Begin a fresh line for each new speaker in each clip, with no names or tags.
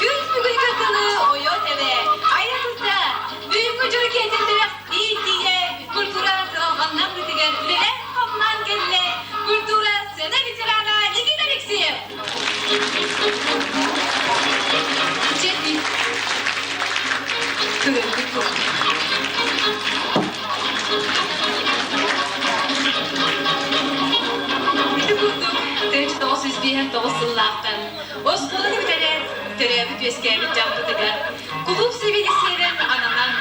Күн бүгүнү тылы ойо тэбэ, айа тута, бүгүҥҥү дьоро киһитин тиийэ культура сыалҕаннан бытыгар үлэлээн-хамнаан кэллэ культура сцена ветерана Никита Алексеев. Чэпи. Көрөргүт Ити курдук, 1959 сыллаахтан оскуоланы бүтэрээт, төрөөбүт-үөскээбит дьаммытыгар кулууп сэбиэдиссэйинэн ананан,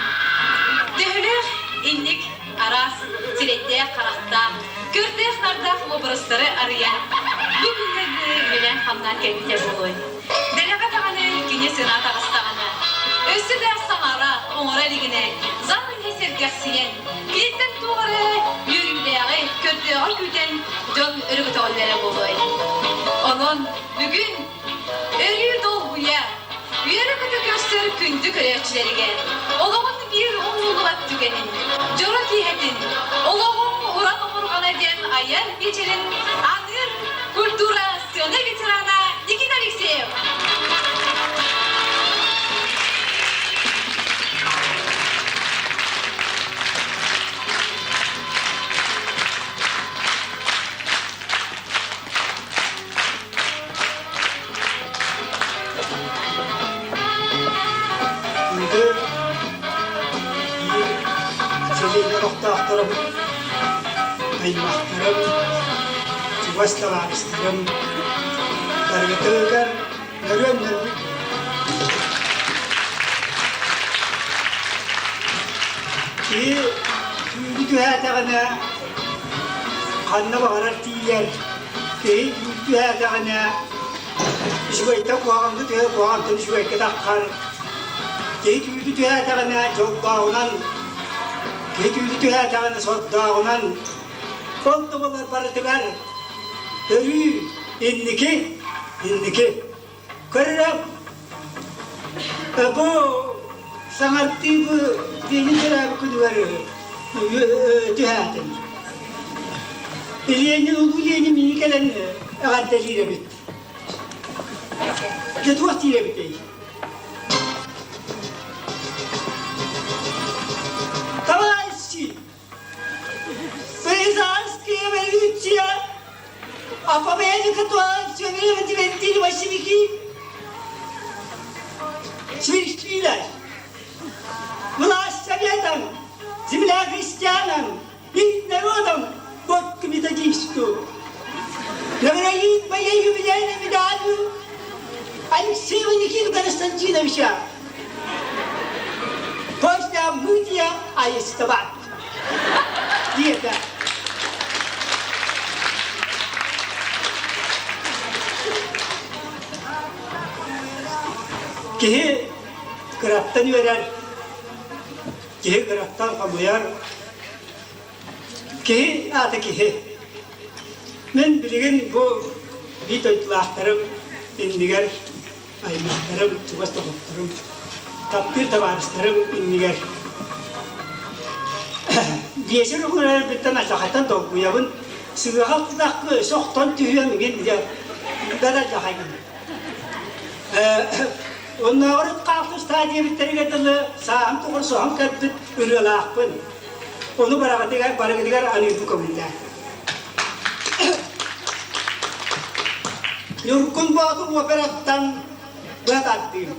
төһөлөөх инник араас сирэйдээх-харахтаах, көрдөөх-нардаах уобарастары арыйан, бу күннэргэ үлэлээн-хамнаан кэлбитэ буолуой. Дэлэҕэ даҕаны кини сына таҕыстаҕына, өссө да саҥара, оҥоро илигинэ, зал иһэ сэргэхсийэн, киниттэн туох эрэ үөрүүлээҕи, көрдөөҕү күүтэн дьон өрө көтөҕүллэрэ буолуой. Онон бүгүн Өрүү долгуйа, үөрэ-көтө көрсөр күндү көрөөччүлэригэр олоҕун биир умнуллубат түгэнин, дьоро киэһэтин, олоҕуҥ уран омурҕана диэн айар биэчэрин аныыр культура сцена ветерана Никита Алексеев.
Күндү сэлиэнньэ олохтоохторум, аймахтарым, чугас табаарыстарым, барыгытыгар нөрүөн нөрбүт Киһи түүнү түһээтэҕинэ ханна баҕарар тиийэр Киһи түһээтэҕинэ үчүгэйтэн куһаҕаҥҥа түһэр, куһаҕантан үчүгэйгэ таххар. Киһи түүнү түһээтэҕинэ дьоллооҕунан, киһи түүнү түһээтэҕинэ сордооҕунан, ол да буоллар барытыгар өрүү инники, инники. Көрөрөм, бу саҥардыы бу Ленин төрөөбүт күнүгэр түһээтим. Ленин, улуу Ленин миигин кэлэн эҕэрдэлиир эбит. Дьэ туох диир эбитэй? Товарищи, Паризанская революция, а победу которой все время твердили большевики, свершилась. Власть советом, земля христианам, и народом вот к методисту. Наградить моей юбилейной медалью Алексеева Никиту Константиновича после обмытия арестовать. Диэтэ. Киһи кыраттан үөрэр, киһи кыраттан хомуйар, киһи аата киһи. Мин билигин бу биир дойдулаахтарым иннигэр аймахтарым, чугас доҕотторум, таптыыр табаарыстарым иннигэр биэчэр уһунарбыттан алдьархайтан долгуйабын, сыаҕа тутахпы өссө охтон түһүөм игин диэн да алдьархайгын. Оннооҕор хаалтыстаа диэбиттэригэр дылы сааһым тухары соһон кэлбит ырыалаахпын. Ону бараҕытыгар барыгытыгар аныырбы көҥүллээх. Ньургун Боотур операттан быа тардыым.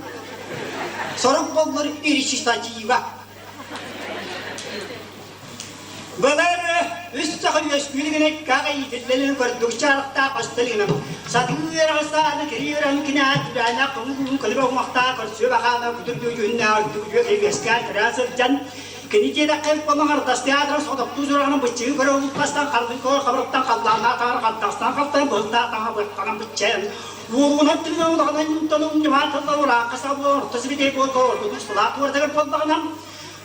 Сорук боллур речитатива. Былыр үс саха үөскүүр гына иккаҕа иитиллэн көрдүк чаарыктаах осталинам. Сатыы үөрэҕи кириирэн кинээ түбээнэ кылы кылыба уҥахтаах көрсүө бахаана күтүр дүүдүһүннээх үрдүк үөскээн төрөөн сылдьан Кини диэтэххэ омаҥардас театрын соҕотохтуу сураҕынан быччыгы көрө улуттастан хардын коор хабырыттан халлааннаах таҥара хантастан халтайан быһылтаах таҥа быһахтанан быччайан уолугунан тыына улаханан юнтан умньумаан тылла ураакка сабыа орто сибитей буолга ордук устулаах туордагар буоллаҕынан.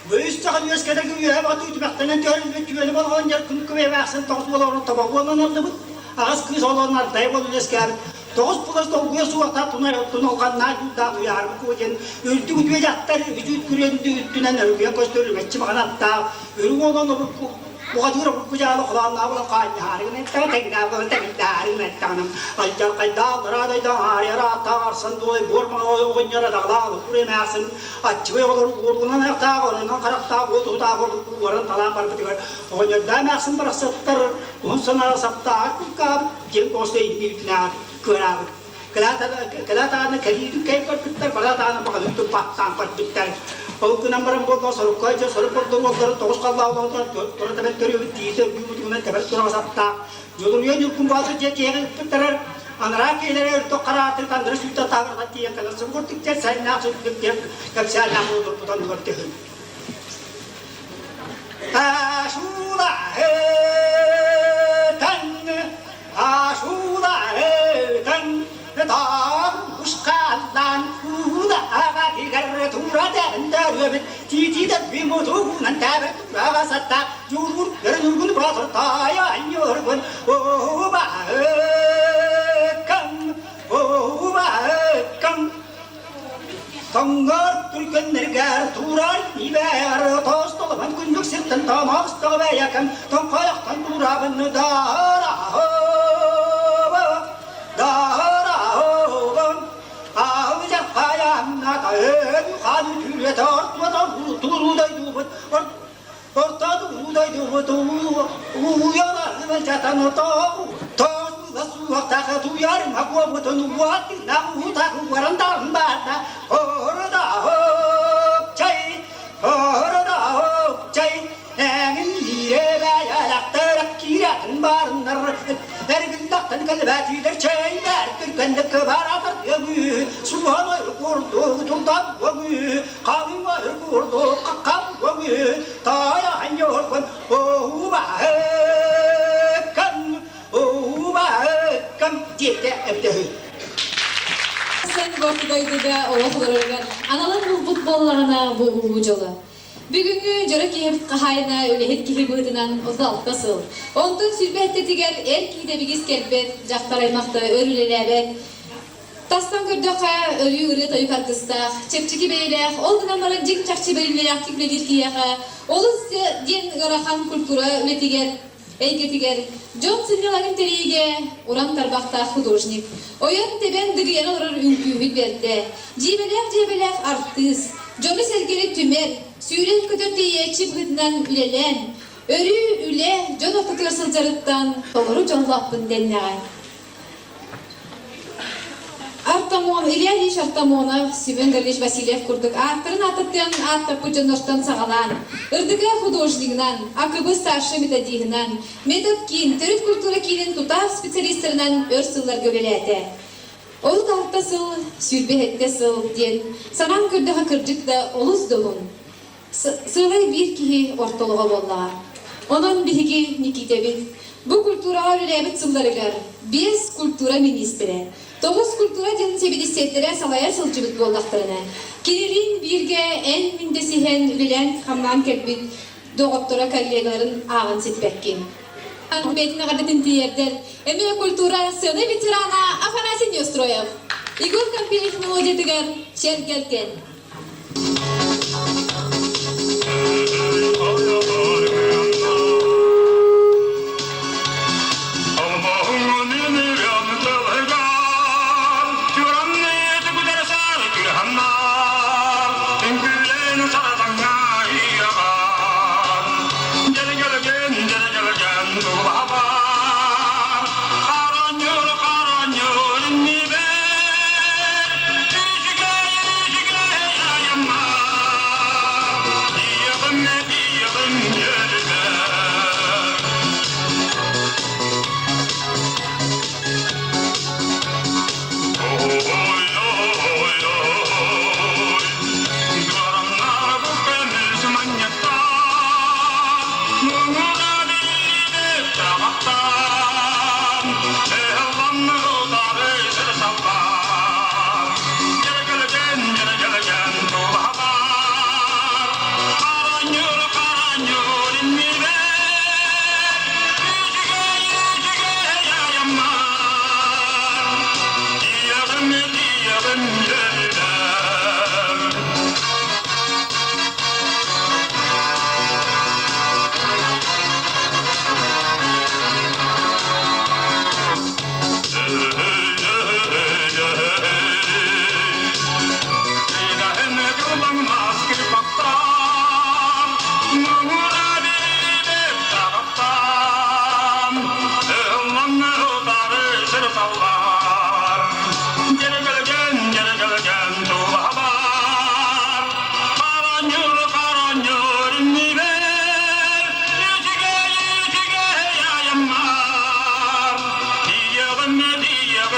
Үс саха үөскэтэргэ үөһэ батыы түбэхтэнэн түһэриллибит түөлэ болҕон дьар күн күбэй эмээхсин тоҕус буола олорон тобоҕ буолан ыллыбыт. Аҕыс кыыс олорон ардай буолан үөскээбит. Тоҕус булас долгуйа суохтаах тунай туналҕаннаах дьуулдаах туйаарбыт куо диэн үрдүк үтүө дьахтар үтүт күрүөн үрдүнэн өрүгүйэн көстөр үрүмэччи маҕан аттаах үрүҥ уолан Бухатыыр обургу-дьаалы холооннообула хаанньаһаарыгын эттэҕэ тэҥнээбула тэҥнээһаарыгын эттэҕинэ алдьархайдаах ыраадайдаах аарыйар ааттаах арсан дуолай буор маҥан оҕонньор адаҕалаах олукур эмээхсин аччыгый оҕолор уоруунан айахтаах оройунан харахтаах уот уһутаах уоран талаан барбытыгар оҕонньордоох эмээхсин барахсаттар уһун санаала саптааҕар кулгаабыт диэн оҕус өйдүүрүнээҕэр кыараабыт Кылаатааны кэлиитин кэй көрбүттэр, балаатааны баҕалыы туппаттаан көрбүттэр. Ол гынан баран буолла сорукка дьэ сорук ордор уолларын тоҕус халлаах олоҕутугар тура тэбэн төрүөбүт тиийсэ үргүүбүтүгүнэн тэбэр тураҕас аттаах Дьулуруйан Ньургун Боотур дьиэ киэҕи ыппыттарар анараа киһилэрэ өртөх хараатыр тандыры сүүтэ таабырҕа тиийэн кэлэн субурдук диэн сайыннаах сүрдүк диэн кэпсээннээх уолурбут оннугар түһүн. Ашула Ашуулаһытан таабушкаллаан уулаҕатыгар тура дэндөрүөбүт тиитиитэ бимутугунан тээбэр тураҕа сатта дьулуур өрүнүргүн боотур таайа анньыыргын уубаһыккам уубаһыккам Тоҥнор түргэннэригэр туурар ибээр тостолобон күндүк сиртэн томостоҕо бэйэкэм тоҥхойохтон туурабын даарахова даарахова аһылдьаххайанна таһын хан түрүөтэ ортуота туруу дойдубут орто дойдубут уйаларбын сатан суохтаах туйар макуобутун уаттына уутах уаран барда орда чай орда чай эҥин иирэ кииратын барыннар эргиндахтан кэлбэтиилэр чэйдэр түргэнник баратар өгүү сухан курдук тултан өгүү қалың курдук қаққан өгүү тая аньоргун оубаыккан оубаыккан диэтэ эбдэһи
Сэн дойдуга олох олороргар аналын булбут буоллаҕына бу улуу дьоло. Бүгүҥҥү дьоро киһибит хаһаайына үлэһит киһи быһыытынан 36 сыл. Онтон сүүрбэ эттэтигэр эр киһи дэбигис кэлбэт, дьахтар аймахта өр үлэлээбэт, Тастан көрдөххө, өрүү ырыа-тойук аргыстаах, чэпчэки бэйэлээх, ол гынан баран дьиҥ-чахчы бэриниилээхтик үлэлиир киһиэхэ олус диэн ыарахан культура үлэтигэр, эйгэтигэр дьон сынньалаҥын тэрийиигэ уран тарбахтаах художник, ойон-тэбэн дыгыйан олорор үҥкүүһүт бэрдэ, дьиибэлээх-дьиэбэлээх артыыс, дьону-сэргэни түмэр, сүүрэн-көтөр тэрийээччи быһыытынан үлэлээн, өрүү үлэ дьон ортотугар сылдьарыттан толору дьоллоохпун дэннэҕэ. Артамон, Илья Ильич Артамонов, Семен Гаврилович Васильев курдук ааттарын ааттатыан ааттаппыт дьоннортон саҕалаан, ырдыка художнигынан, АКБ старшай методиһынан, метод-киин, төрүт культура киинин тутаах специалистарынан өр сылларга үлэлээтэ. 36 сыл, 27 сыл диэн санаан көрдөхө кырдьык да олус долун. Сыалай биир киһи ортолоҕо буоллаҕа. Онон биһиги Никитэбит бу культураҕа үлэлээбит сылларыгар биэс культура миниистирэ, тоҕус культура диэн сэбиэдиссэйдэрэ салайа сылдьыбыт буоллахтарына, кинилиин бииргэ эн-мин дэсиһэн үлэлээн-хамнаан кэлбит доҕотторо коллегаларын ааҕан сиппэккин. Бэйэтин эҕэрдэтин тиийэрдэр эмиэ культура сыана ветерана Афанасий Неустроев, Егор Кампеев мелодиятыгар Чэргэлгэн.
Хараньыр,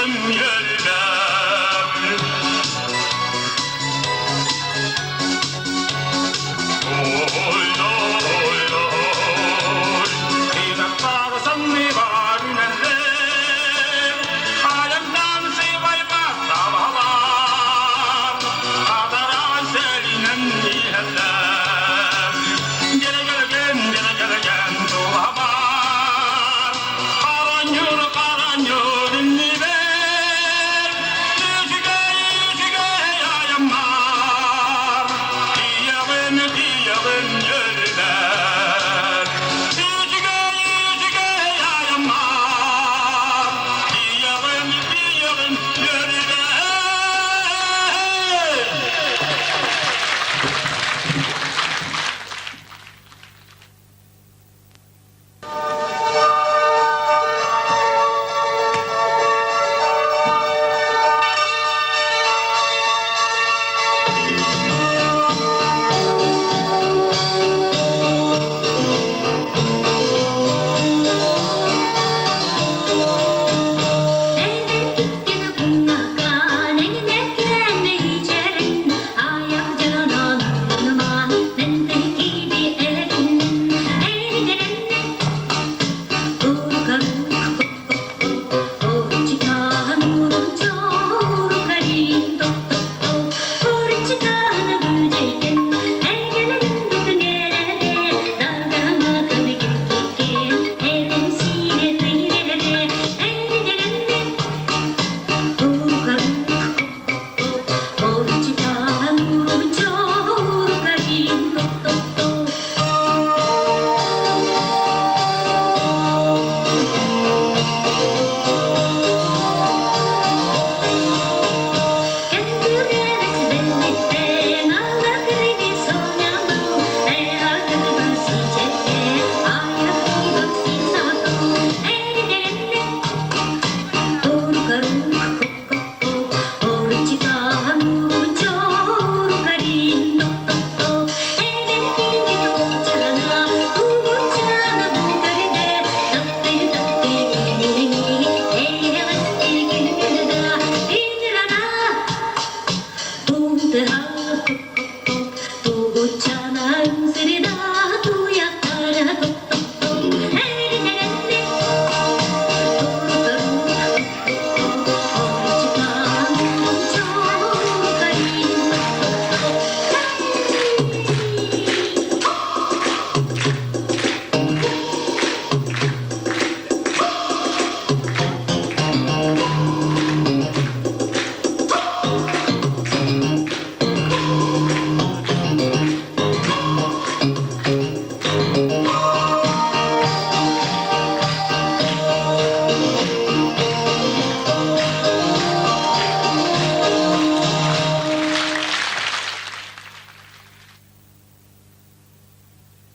Тиийэҕин үөрүбэр.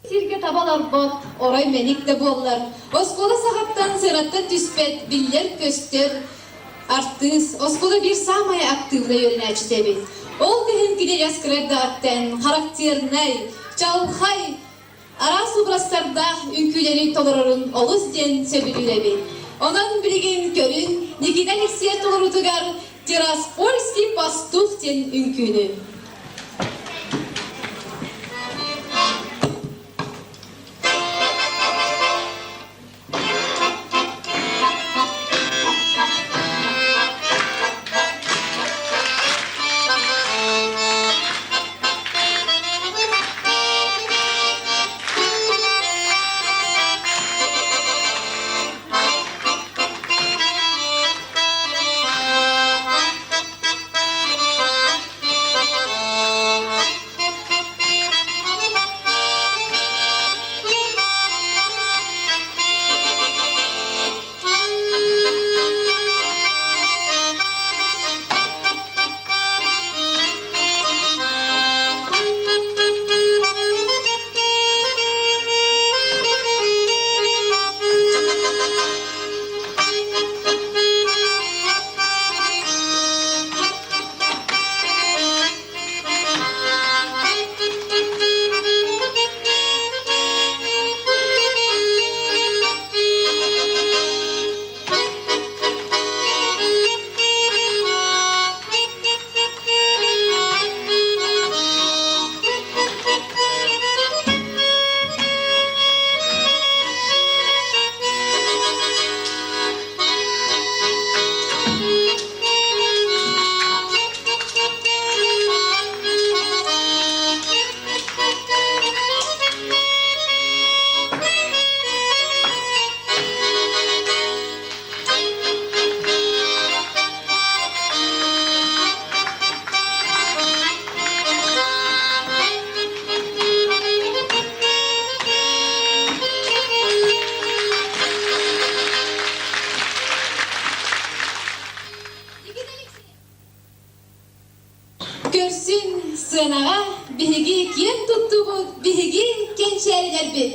Сиргэ табаларбыт, орой мэник да буоллар, оскуола саҕаттан сыраттан түспэт, биллэр-көстөр артыыс, оскуола биир саамай актыыбынай үөрэнээччитэ эбит. Ол да иһин кини кыра эрдэҕиттэн характернай, чалхай, араас образтардаах үҥкүүлэри толорорун олус диэн сөбүлүүр эбит. Онон билигин көрүн Никита Алексеев толоруутугар «Тираспольский пастух» диэн үҥкүүнү. Көрсүн сыанаҕа биһиги киэн туттубут, биһиги кэнчээрилэрбит.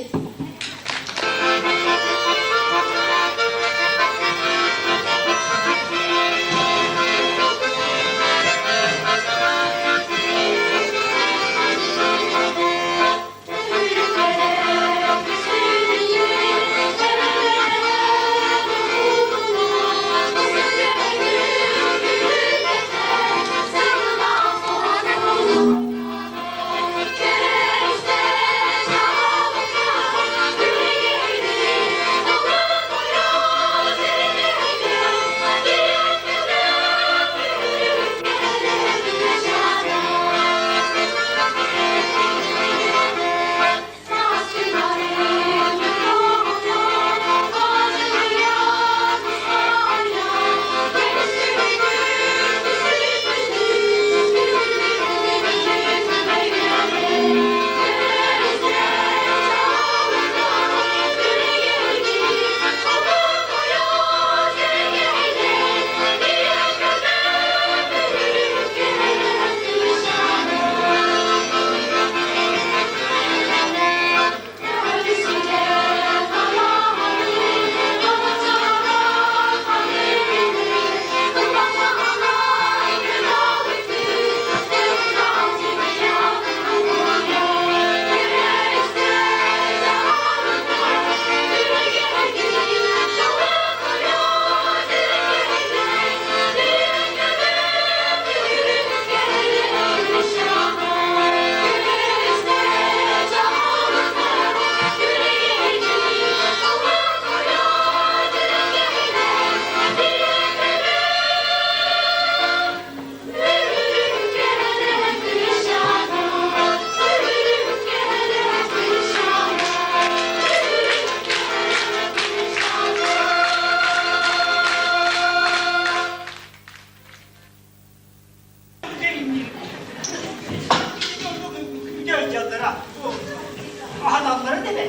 Adamları deme.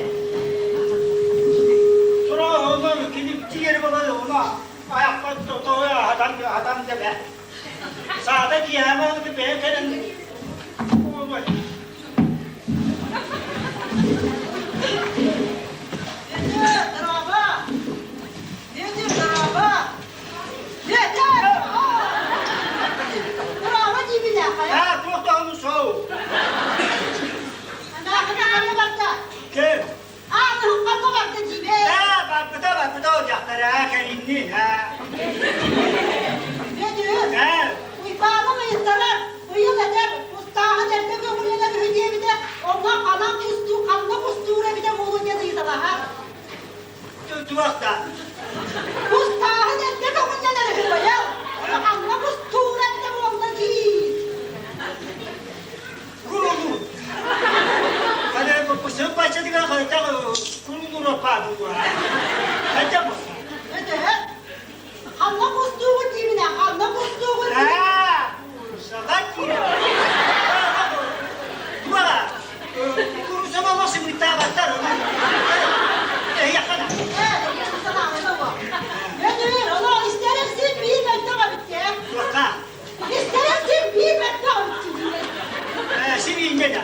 Sonra onu kilip diğeri bana ona ayakta tutuyor adam adam deme. Sağda diyemem ki beyefendi. Ha, to'xtag'ini sov. Kim? Ha, barbuta barbuta olacaklar ha, kelimli ha. Ha. Tutuak da. Kurulu. Hani bu başladık ha, kurulu rapar bu. Hadi bu. Ha, salak ya. Dua. Kurusama nasıl mütabatlar ona? Yakala. Tuaka. Сибиинньэ да.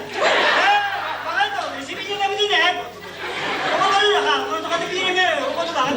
Баҕар да, сибиинньэ билинэ. Оҕолору да, ону биириме оҕону даҕан.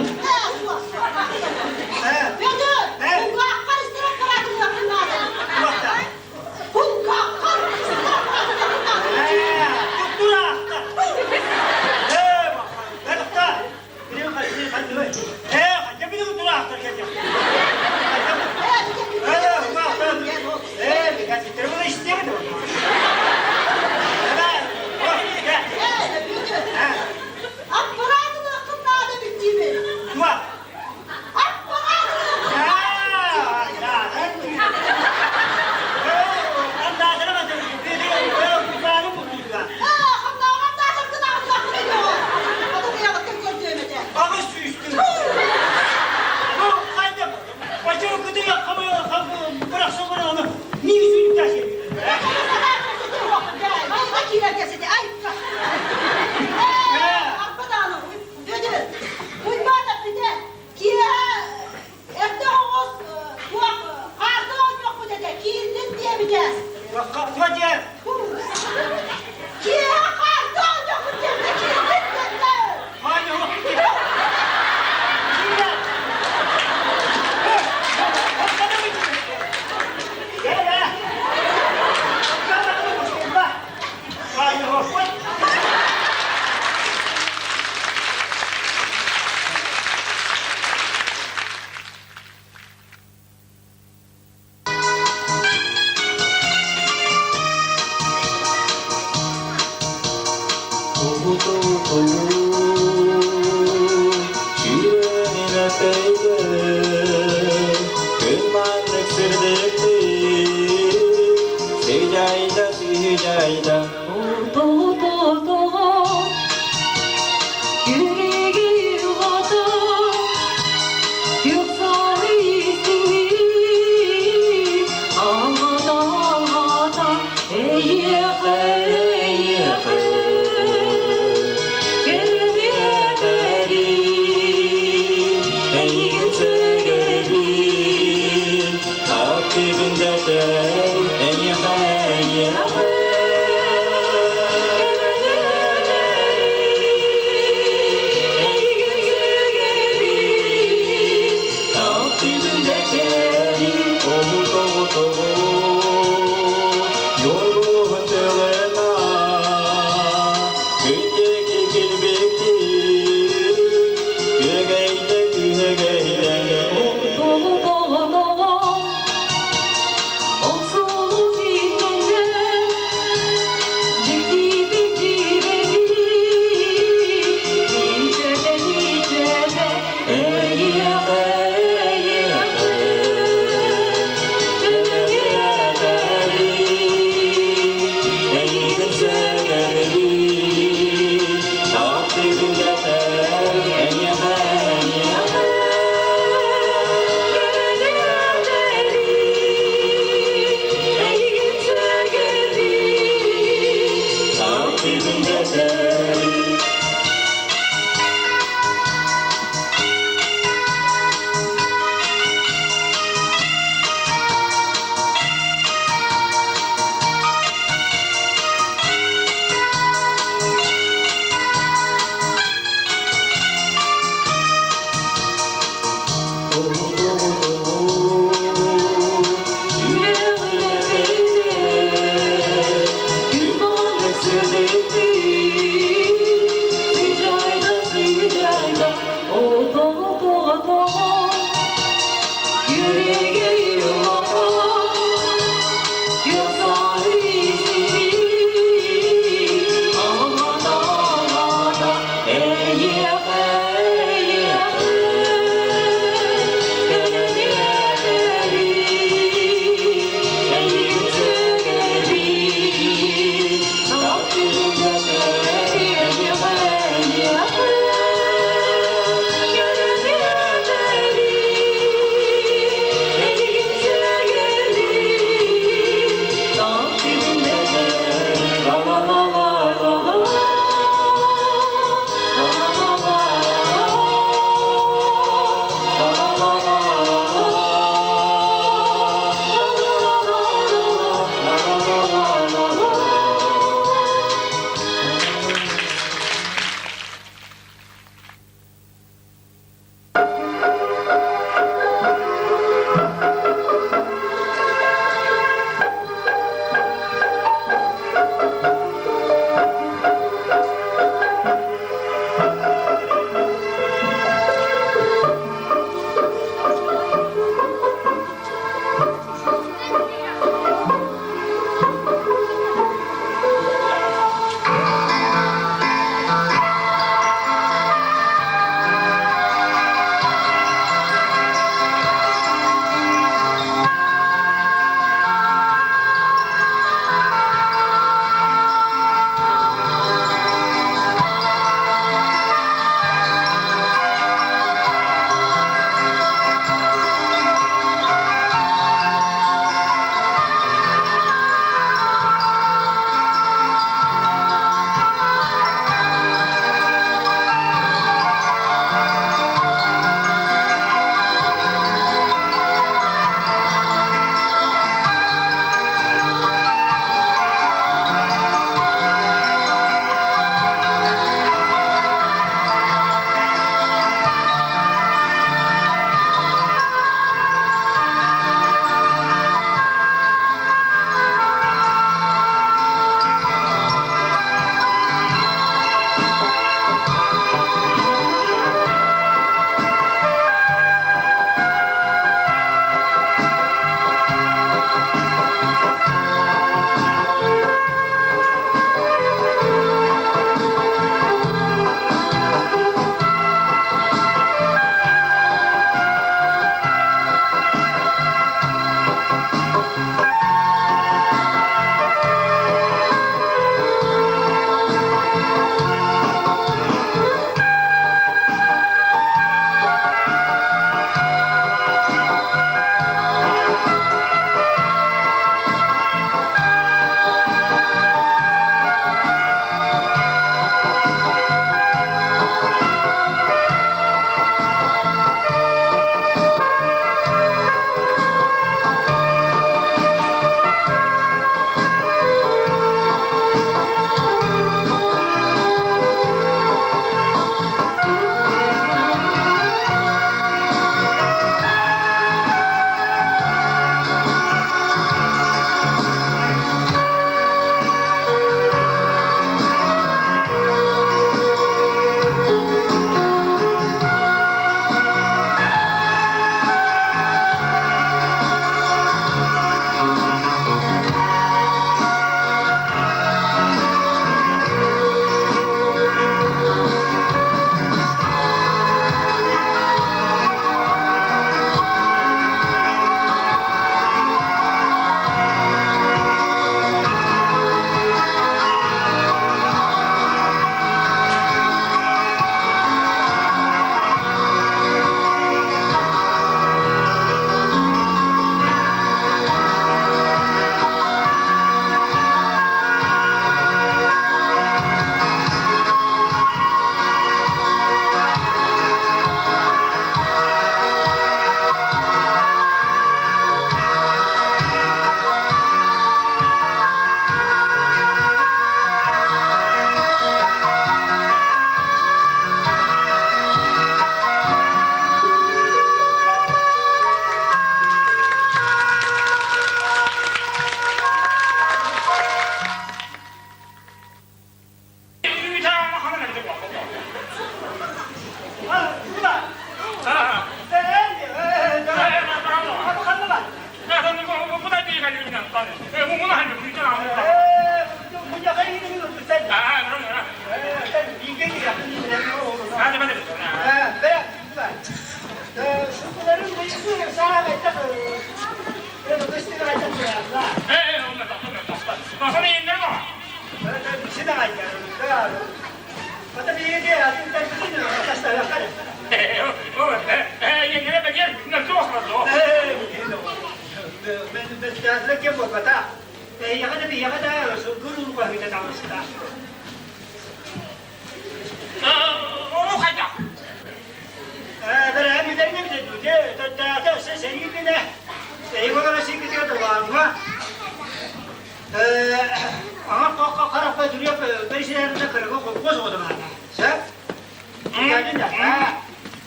Туохха туох диэн?
Оту.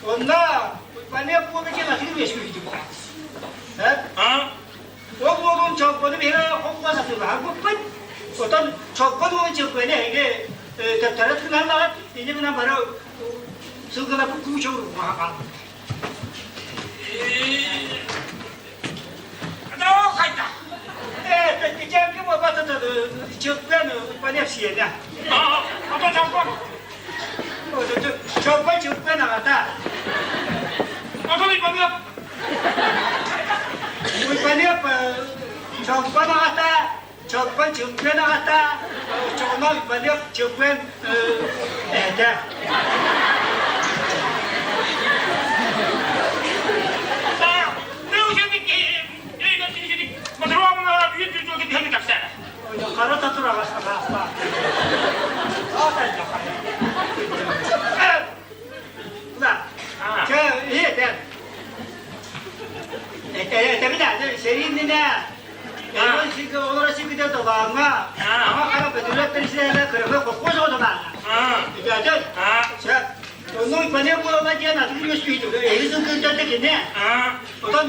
Онно Ол уолун чолбону биһиги холкуос атыылаһарбыппыт. Оттон чолбон уолун чылбыаны эһиги төттөрү тыыналлаҕыт, инньэ гынан бары сылгыларбыт кууча урууга хаалбыт.
Да ол хайдах?
Ээ, дьээҥки буолбат чылбыан Уйбаныап сиэнэ.
Ото чолбон?
Чолбон чылбыан аҕата.
Ото Уйбаныап?
Уйбаныап Чолбон аҕата, Чолбон Чылбыан аҕата, оччоҕуна Уйбаныап Чылбыан эһэтэ. Хара татураҕас хаастаах. Чэ, иһит, Этэбин ээ, сэрии иннинэ олоро сиргитэ Долааҥҥа, аҕа хара Бөтүрүөп президенэ Кыргы колхоз оҕото баара. Үтөөтөн, сөп. Онно Уйбаныап буолла диэн атын үөскүүтү, эһиги сылгыырдан да кини. Отон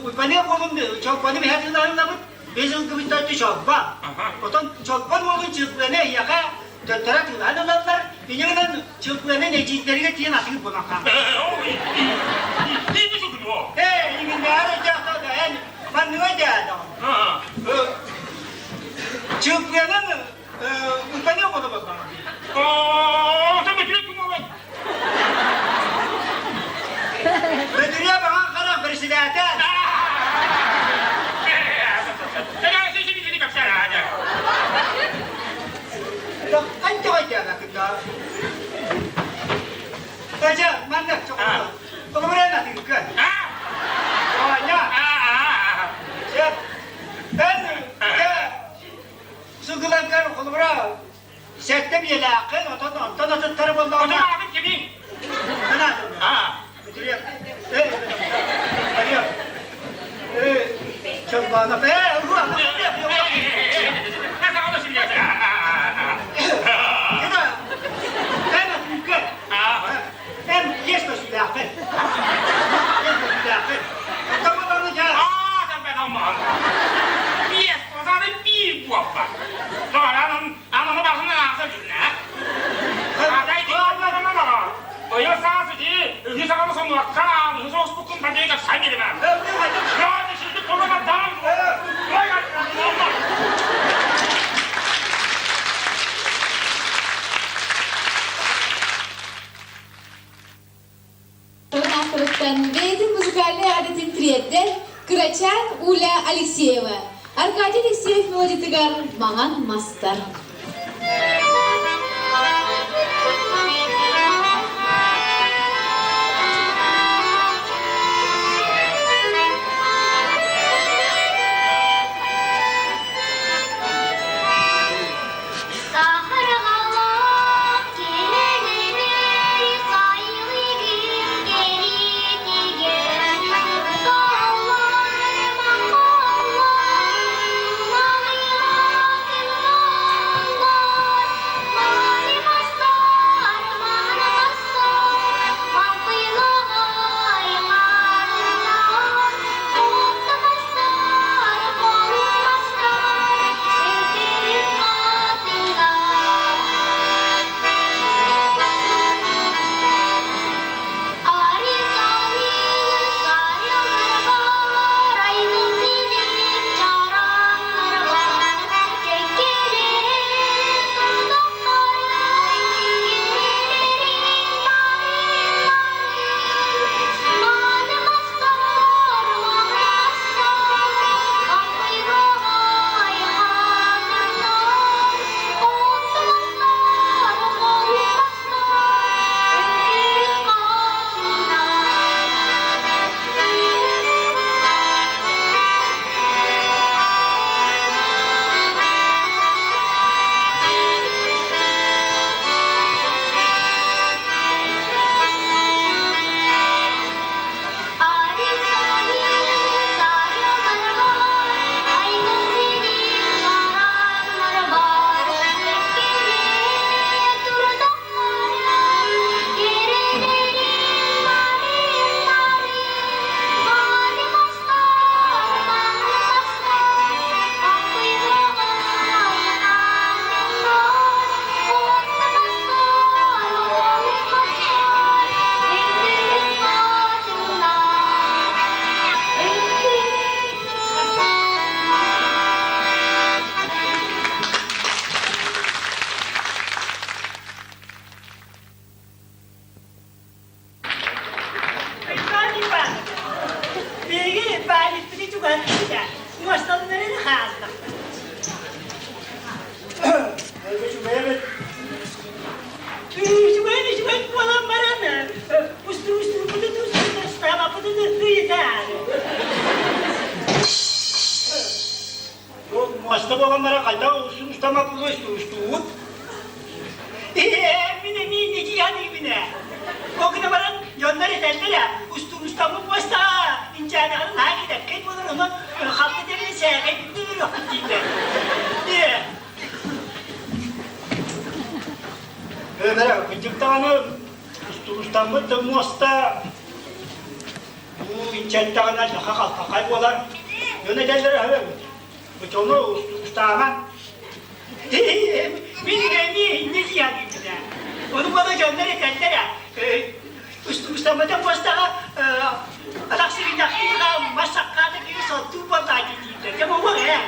Уйбаныап уолун Чолбону биһэ тыылаһыллабыт, биһи сылгыбыттан Чолбон. Отон Чолбон уолун Чылбыаны эһиэхэ Төттөрө тыылаан ылаллар, инньэ гынан чылбыаны нэдьииттэригэр тиийэн атыыр буолан хаалар. Ээ, иҥиннэҕэр өйдөөхтөө да эн манныга дээдэҕин. Чылбыанан утаны оҕону болбаҕа. Бөтүрүө баҕан харах председатель. Эдьэ, манна Холобура тыыкка. Оня. Сөп. Эн сылгыларгар холобура сэттэ биэлээххин, отон онтон атыттары буоллаҕына.
Отон аатын кимий?
Анаатын. Бүтүрүөх. Эй, Мария. Эй, Чолбонов. Эй, ура! Эн есть сүлээххин. Есть сүлээххин.
Тылын авторыттан бэйэтин музыкальнай аадатын тириэрдэр Кырачаан Уля Алексеева, Аркадий Алексеев мелодиятыгар «Маҥан мастар».
Сахаргалаах киһилэр сайылыгын кэриэтигэр Тааллар махаллар, маҕыйа кыллаллар.
Начальникпыты чугаһаттыбыт муосталарын хаалла. Үчүгэй Үчүгэй үчүгэй буолан баран устуустуубутун устаабаппытын ыйытаар. Муоста буолан баран хайдах устамаппытын устуустуубут? Ээ, мин эмиэ инники саныыбын ээ. Ол гына баран дьоннор этэллэр ээ, устуустаммыт муостаҕа инчээнэҕин наһаа кидэккэй буолар, онон халты тэбини сээкэйбитин өлөрүөхпүт дииллэр. Ээ. Ээ, кырдьык даҕаны устуустаммыт муоста уу инчэттэҕинэ наха халтахай буолар. Дьон этэллэр үһү Оччону устааман мин эмиэ инньэ диэбитэ. Ону буола дьоннор этэллэр ээ, устаммата муостаҕа атах сириннэхтииха мас саккаата киһи соттуу буоллаа дииллэр. Дьэ буолуох ээ.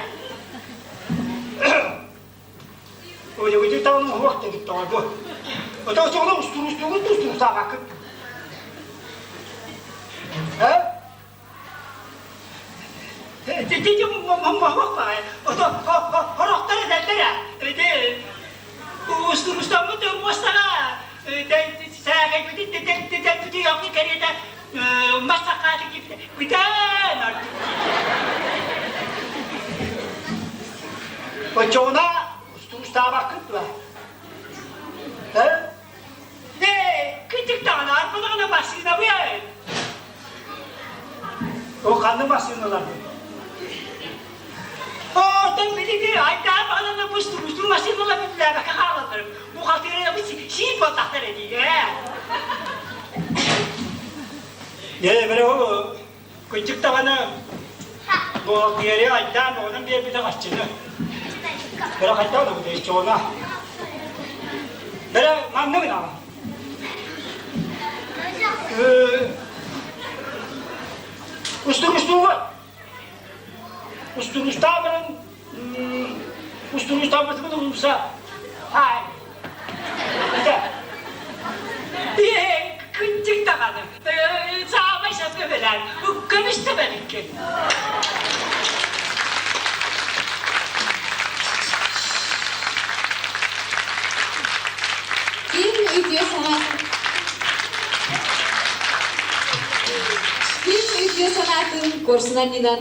Ой, там уһуох дебит тоҕо бу. Ото очоҕуна устуруустуугут устуруусаабаккыт. Э? Хорохтор этэллэр ити устурустаммыт муостаҕа сээкэйбитин тэтэлбитин кэриэтэ мас сакааты киирбитэ бүтэн Оччоҕуна устурустаабаккыт дуо? Ээ, кырдьык даҕаны, арбадаҕына массыынабый. Ол ханнык массыыналарбыт? Оттон билиги айдаан баҕананы бустур массыыналар үлэлээбэккэ хаалаллар. Бу хатыырабыт сиир буоллахтар эдии, ээ. Ээ, бэрэ ол кырдьык даҕаны бухгалтерия айдаан оҕонон биэрбитэ хаччыны. Бэрэ хайдах да бу чоҕуна. Бэрэ маннык гынаҕын. Устуруустууга устуруустаабарын устуруустаабытыбын умса хаай Кынчык даҕаны саамай сапка бэлээн көмүс тэбэриккин.
Ким үтүө санаатын Ким үтүө санаатын куорсун анньынан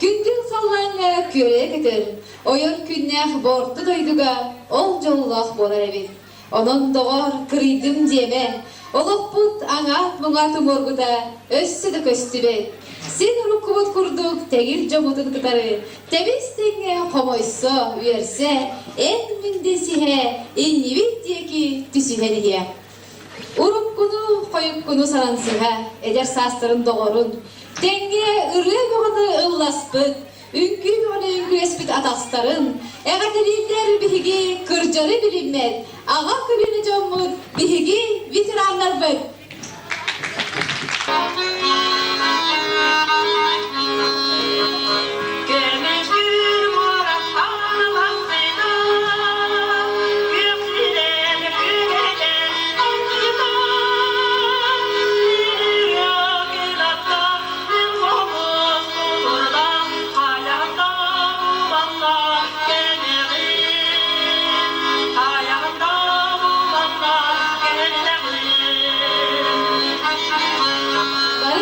күндүл халлааҥҥа күөрэйэ көтөр, ойор күннээх борто дойдуга ол дьоллоох буолар эбит. Онон, доҕор, кырыйдым диэмэ, олохпут аҥаат-муҥаат уҥуоргута өссө да көстүбэт. Син уруккубут курдук тэгил дьоммутун кытары тэбис-тэҥҥэ хомойсо, үөрсэ, эн-мин дэсиһэ, иннибит диэки түсүһэн иһиэх. Уруккуну, хойуккуну санансыһа, эдэр саастарын доҕорун, тэҥҥэ ырыа бөҕөнү ылласпыт, Үҥкүү бөҕөнү үҥкүүлэспит атастарын, эҕэрдэлииллэр биһиги кырдьары билиммэт аҕа көлүөнэ дьоммут, биһиги ветераннарбыт!
Көмүскүүр муора аалахсыйда, күөх сирэн күнэтэ алтыта, күлатта мин хомус
Бары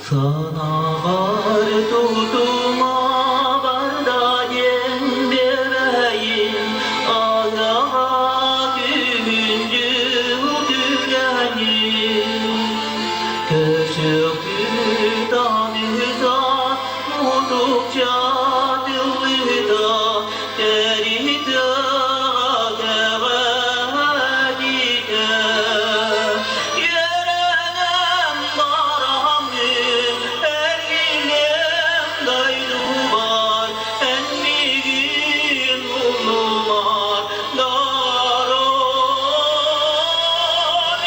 Санаҕар тутума барда диэн биэрэйин, аҕаҕа күндү түгэнин. Көсөкүт аныса мутукча тыллыта, тэритэ кэҕэдитэ. Үөрэнэн бараммын, эргиллэн дойдубар, эн миигин умнумар, дарон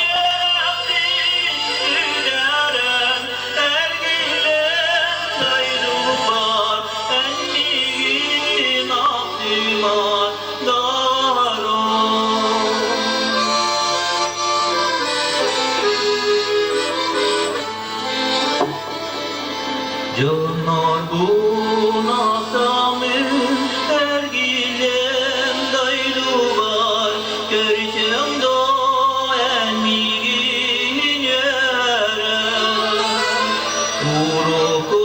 үөрэхпин бүтэрэн, эргиллэн дойдубар, эн миигин ахтымар, дарон. Дьоннорбун ахтаммын эргиллэн дойдубар көрсөҥ доо эн миигин үөрэн. Урукку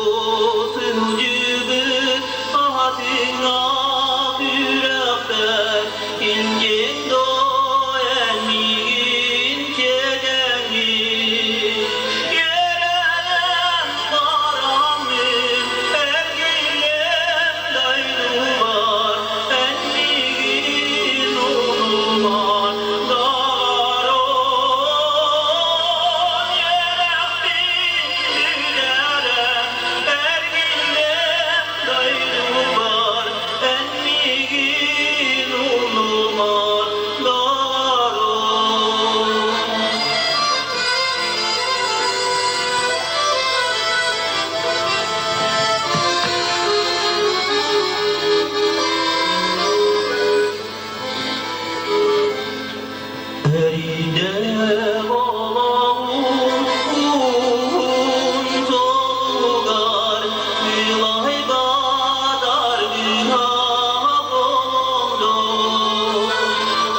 сылдьыбыт аһатыҥнаах үрэхпэр илдьиҥ доо эн миигин кэдэҥҥин. Үөрэнэн бараммын эргиллэн дойдубар эн миигин умнумар Дарон үөрэхпин бүтэрэн эргиллэн дойдубар эн миигин умнумар Дарон. Эридэ олоҕум уһун суолугар Сылайбатар гына холондо.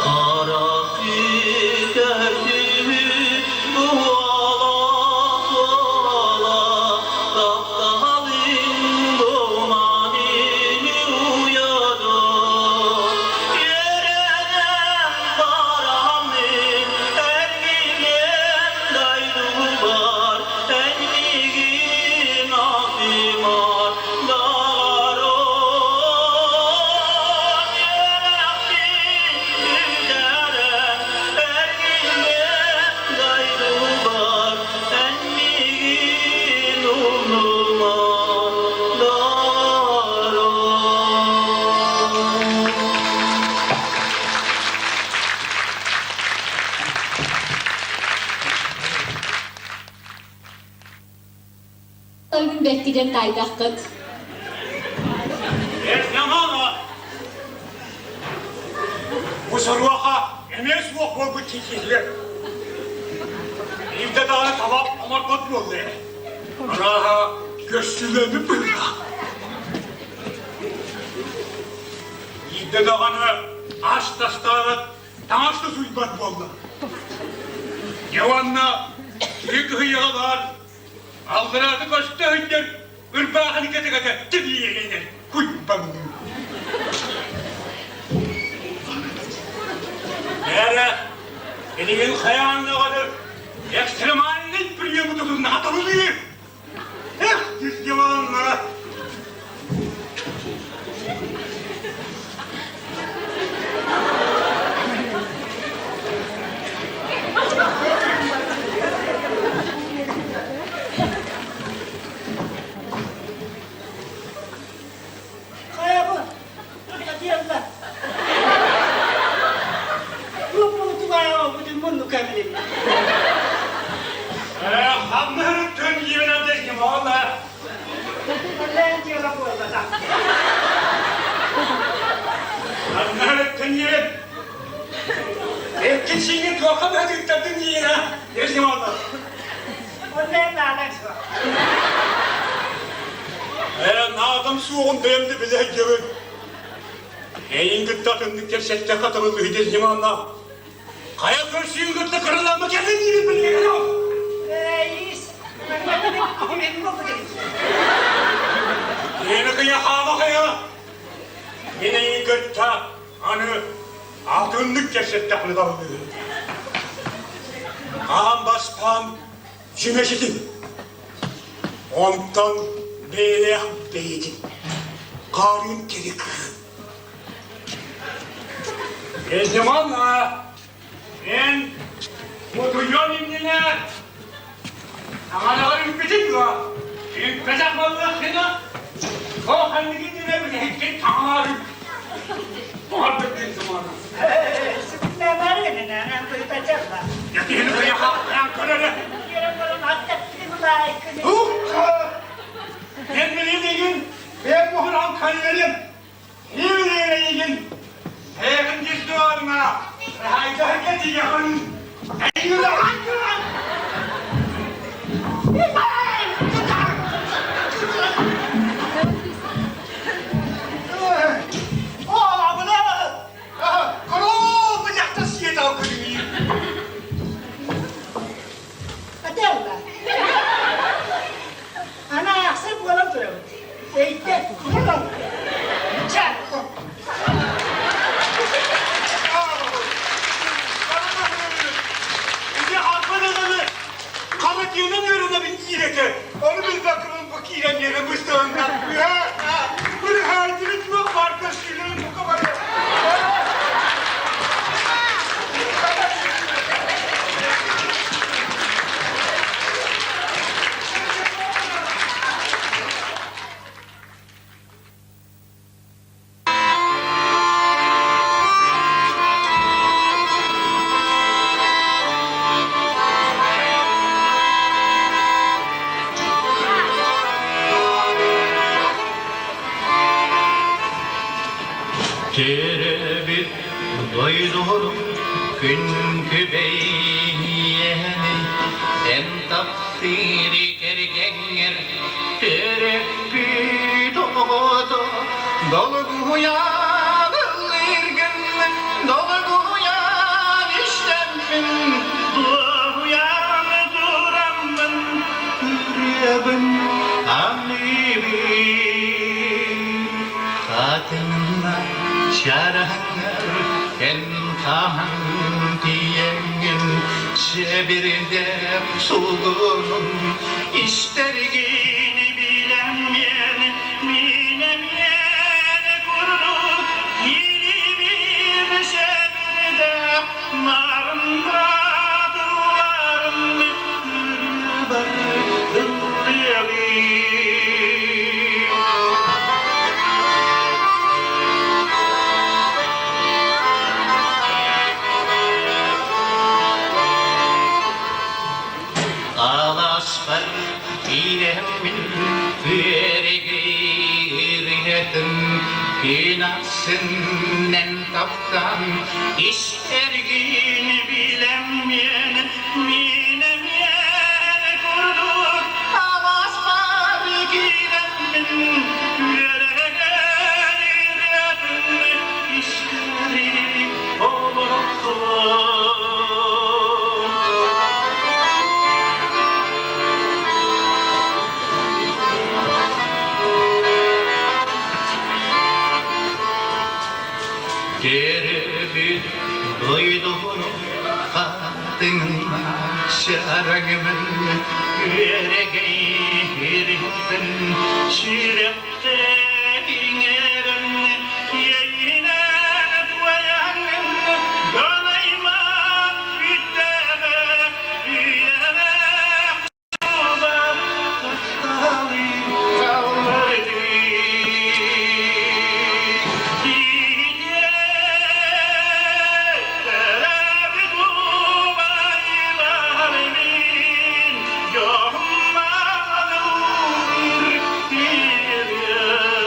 Арахсы көрсүбүт буола-буола, Тапталын гуманын уйадыр. Үөрэнэн бараммын, эргиллэн дойдубар, эн миигин ахтымар, Дарон үөрэхпин бүтэрэн, эргиллэн дойдубар, эн миигин умнумар, Дарон.
Тойгун бэкки диэн таайдаххыт.
Бу соруоха эмиэ суох буолбут киһилэр. Биирдэ даҕаны табах оҥорбот буолла. Арааһа көссүүлэммит быһыылаах. Биирдэ даҕаны ас тастаабат, таҥас да сууйбат буолла. Дьэ уонна киһи кыһыйаҕа баар Алларааты көстө сылдьар ырбаахыны кэтэ-кэтэ тибииринэн куйбаҥныы. Эрэ, билигин хайаан даҕаны экстремальный приему тутуннаха табыллыы. Эх, дьылҕаннара!
Хайа бу? Татьяна. Бу бүтүн муннук кэмилин.
Э, хамнарын иэнэ десим ола.
Лэн дьыала буолбата.
Хамнарын иэн. Эккисиҥи туохха да тыттардын иэнэ десим ола.
Онно наада суох.
Э, наадам суоҕун бэйэм да билэ сылдьабын. Эйин кытта атыннык кэпсэттэххэ табыллыһы десим онно. Хайа көрсүүн кытта кырыламма кэлин диибин билигин.
Ис, Ким буолбутуй?
Мени кыйа хаама кыйа. Мин эйигин кытта аны атыннык кэпсэттэхпинэ табыллыыр. Аан бастаан сүмэситин. Онтон бэйэлээх бэйэтин. Хаарыын кири кыһын. Эземана, эн утуйуон иннинэ таҥараҕар үҥпүтүҥ дуо? Үҥпэтэх буоллаххына, туох ханнык иннинэ бүтэһиккин таҥалаары
Отелло. Ана ахсыр буолан турабыт. Эйдэ, кулан. Чакко.
Хара тыынан үөрэнэбин диир этэ. Ону билбэккэ бу киирэн иһэн быстаҕынна. Бырыһаайтыры туох баар көстүүлэрин бука бары.
Теребит дойдуһун күн күбэйиэни эн таптыыр кэргэҥҥэр төрөппүт оҕото долгуйан ыллыыргын долгуйан истэммин дуоһуйан тураммын ырыабын аныыбын хатыҥна чараҥар эн хаһан тиийэҥҥин Сэбирдэх сулгунун истэргин билэммиэн мин эмиэ курдук кирибин сэбирдэх нарында тылларын ырыабар ыллыаҕым. Аласпар киирэммин үөрэгириэтин күн ахсын таптаан истэргин билэммиэн мин эмиэ курдук аласпар киирэммин үөрэгириэтин истэри олордум. Теребит дойдуну хатыҥна сараҥмын үөрэгэй ириттэн сүрэхтэн иҥэрэн иэйиинэн туойаҥҥын далаймаан бүттэҕэ үйэлээх Yeah.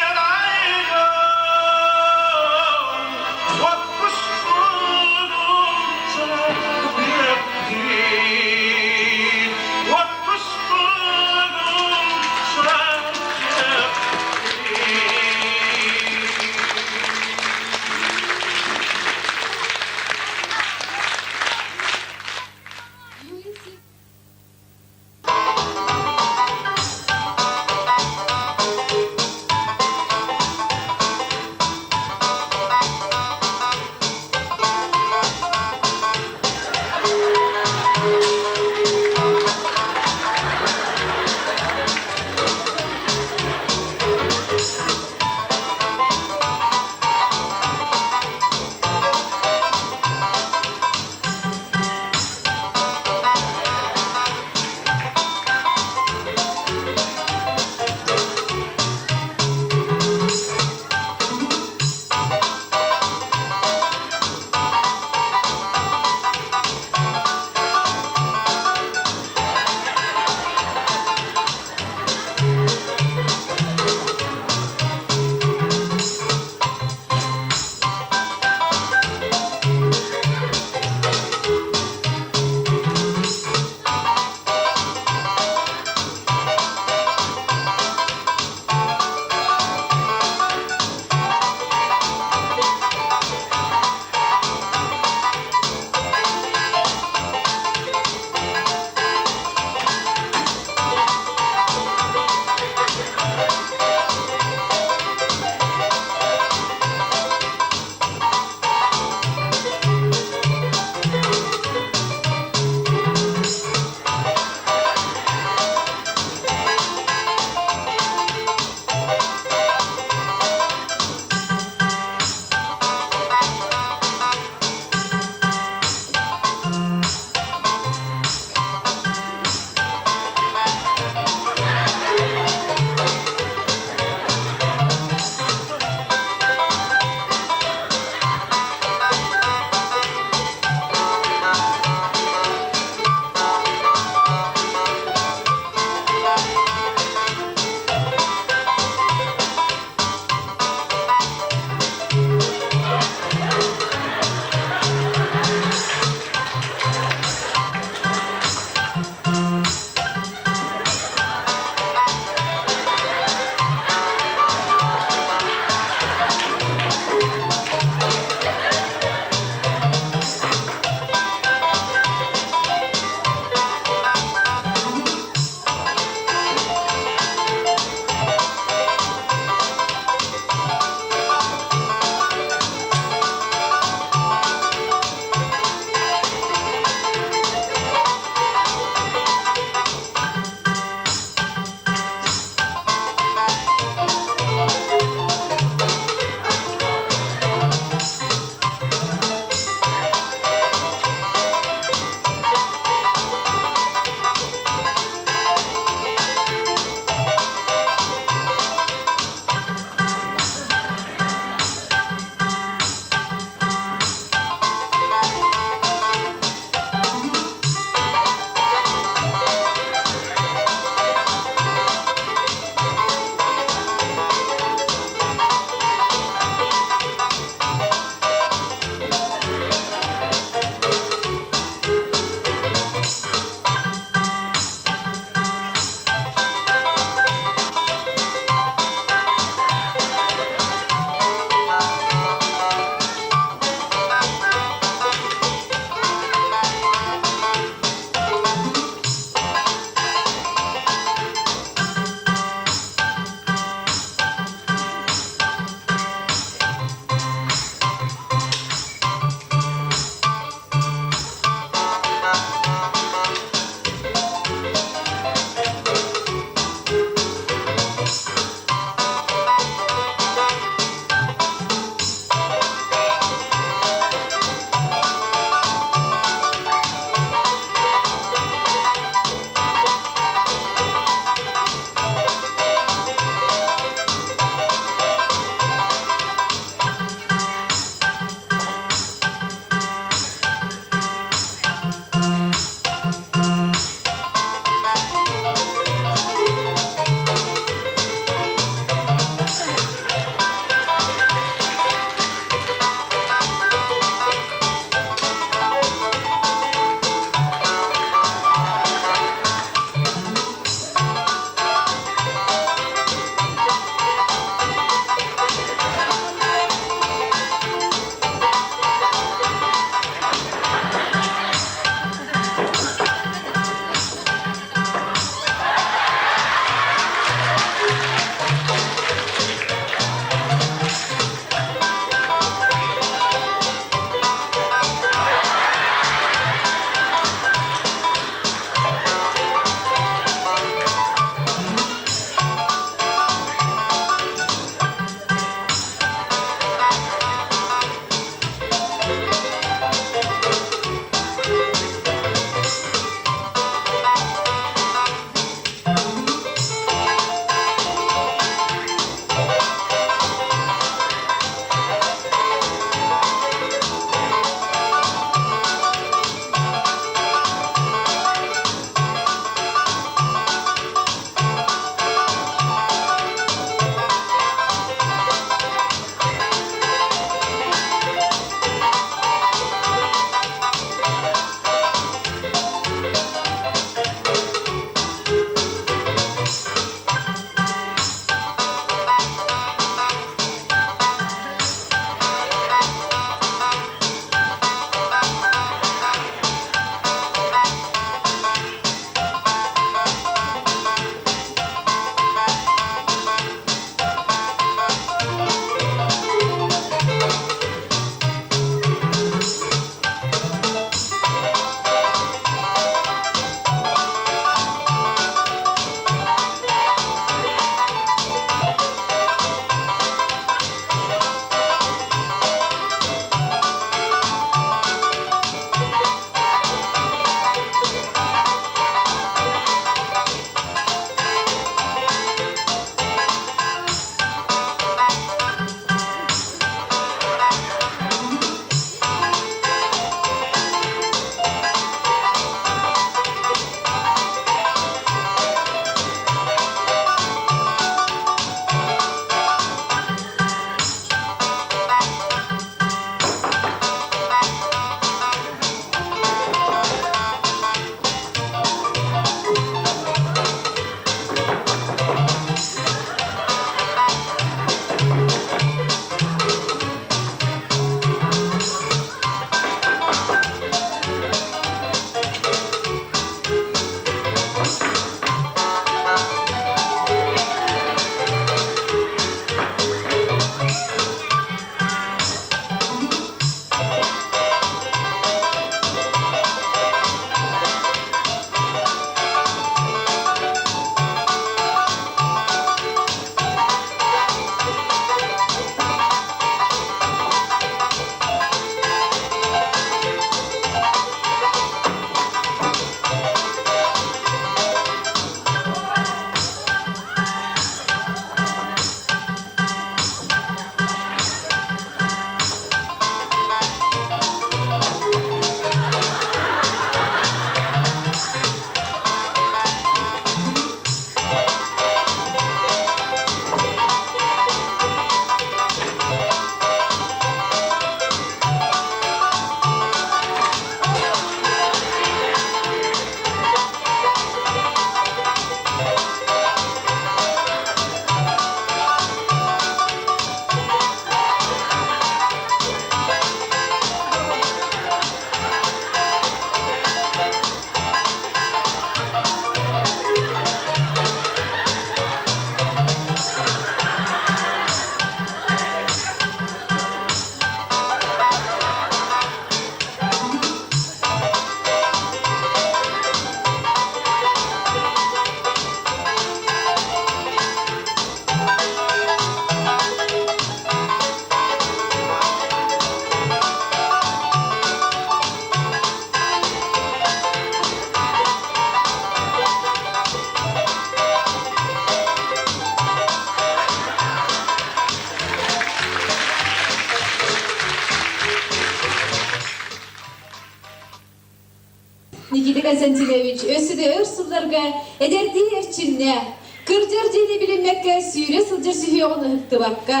Константинович өссө да өр сылларга эдэрдии эрчимнээх, кырдьар диэни билиммэккэ сүүрэ сылдьар сүһүөҕүн ыһыктыбакка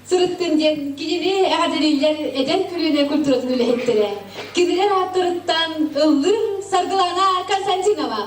сырыттын диэн кинини эҕэрдэлииллэр эдэр көлүөнэ культуратын үлэһиттэрэ. Кинилэр ааттарыттан ыллыыр Саргылана Константинова.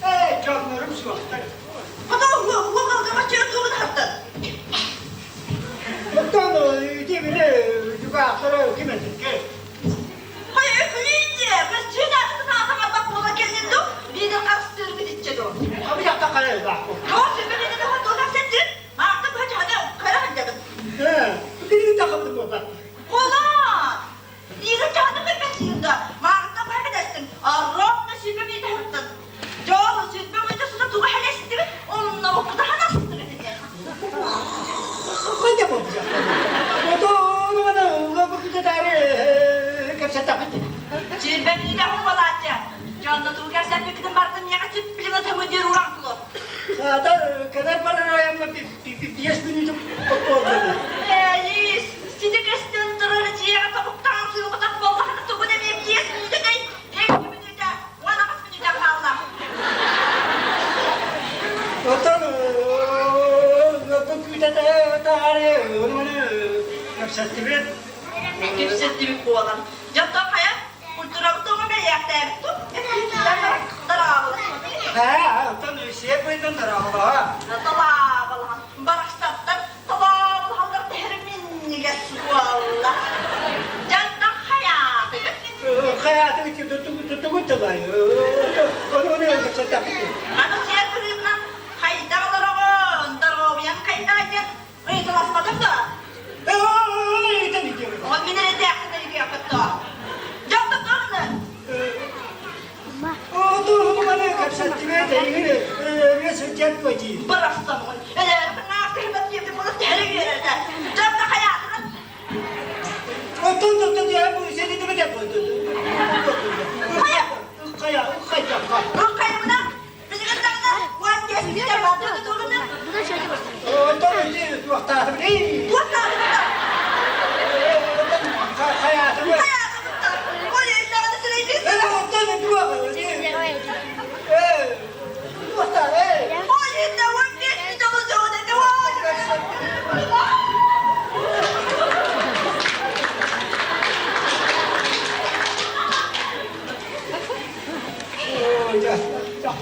Ээ, дьоннорум суохтар. Оттон ити били дьукаахтара ким этинке? Хабыйахта харайдаахпын. Ээ, билигин да хабыдым буолбат. Хайда буолбута? Отон аны лобукутатаары кэпсэттэхпит. Саатар кэлэр барар айамма биэс мүнүүтүм буолла. Оттон лобукутатаары оны кэпсэттибит. Haa, оттон сиэр быйдан тараалаа. Хайааты Тугу тылай? Ону кэпсэттэхпит.
Аны сиэр быһыытынан хайдах олороҕун, доруобуйаҥ хайдаҕый диэн ыйыталаспатым да. Ол мин эрэ өйдүөхпүт дуо? Дьонтон туох Бырахсаммын, элээрбин наахтыһымат диэбитим буолан тэһэрэ үөрэтэ. Дьонно хайаатынан Хайа, билигин даҕаны 15 бүтэр баатыры туолуна. Туохтаахпын Хайаатыбыттар. Ол иһин сирэйдии Ол иһин 15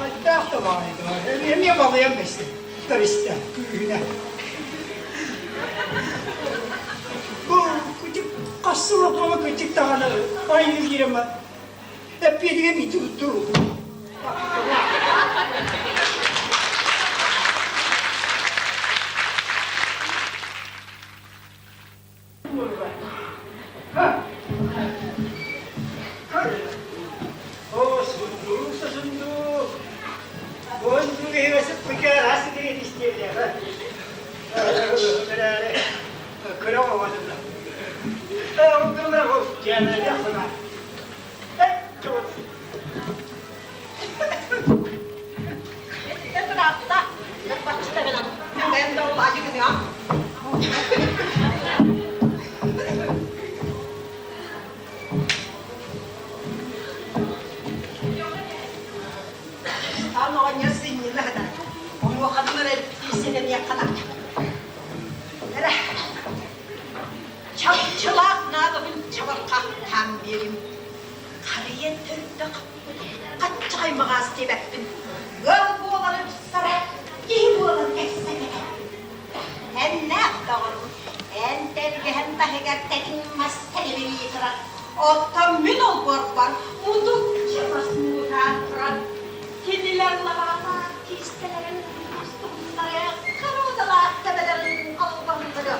бүтэ олоҕун этэ.
Эмиэ балыйан бэстэ, кэбистэ күүһүнэ. Бу кычык хас сыл окуола кычык даҕаны айыы киирэмэ эппиэтигэ биитэ туттуу. О, сундук, сундук. Сундук
Ыраатта. Баччыта гынан. Мен да ол ажыгыныам. Таан оҕонньор сынньана сытар. Онуохатын эрэ тиийсэтэниэххэ Эрэ чапчылаах наадабын чабырҕахтаан биэрим. Харыйа төрдөх хаччаҕай маҕаас диэбэппин. Ыал буоларын сара киһи буолан кэпсэтэ. Тэннээх доҕорум, эн тэлгэһэн таһыгар тэтиҥ мас тэлибирии турар. Оттон мин олбуорбар мутукча мас муҥутаан турар. Кинилэр лабаалаах киистэлэрин мустубуттара, хоруодалаах төбөлөрүн холбонноро.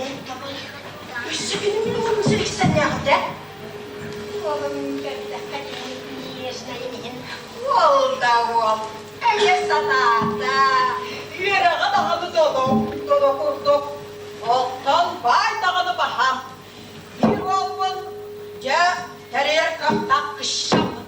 Эн табай, өссө күнүм уолум сириксэннээҕитэ. Уолум көрдөххө кини нежнайын иһин уол да уол, эйэ санаата, үөрэҕэ даҕаны додо, додо курдук. Оттон баай даҕаны баһаам. Биир уолбун дьэ тэрийэр кыахтаах кыщаммын.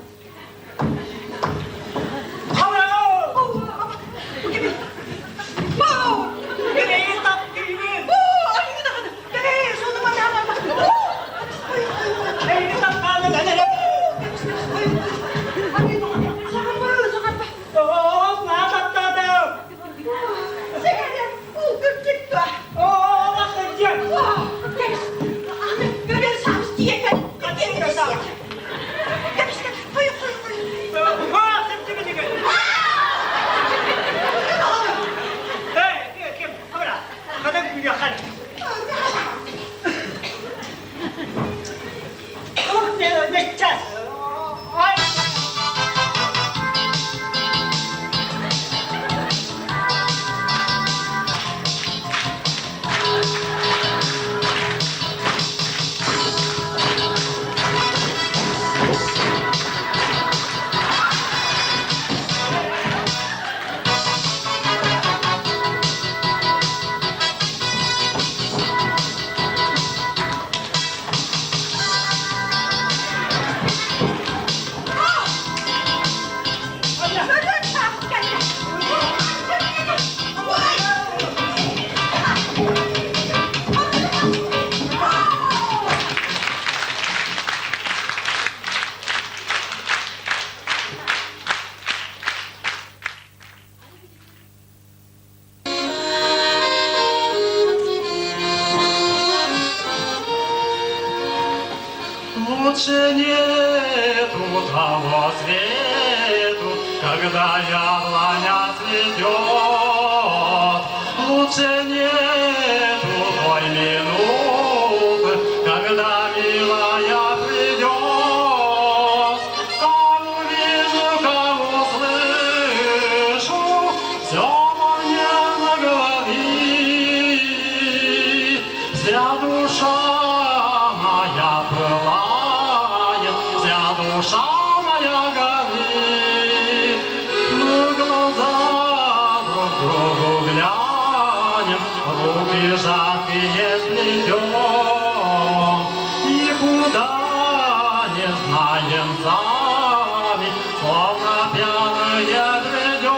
Лучше нету того свету, когда яблоня цветет. Лучше нету той минуты, когда милая придет. Руки сжатые сплетем, И куда не знаем сами, Словно пьяные бредем.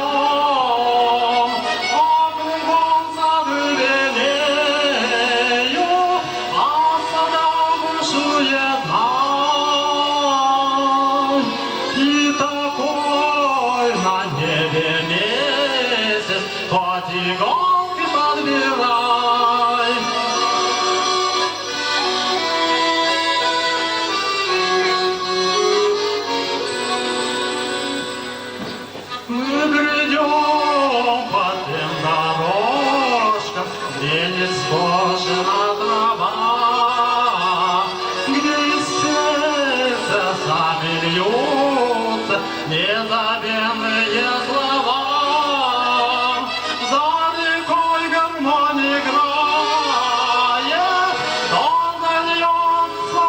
А кругом сады белеют, А сада бушует май. И такой на небе месяц, Хоть иголки подбирай. Мы бредем по тем дорожкам, где не скошена трава, где из сердца сами льются незабвенные слова. За рекой гармонь играет, то зальется,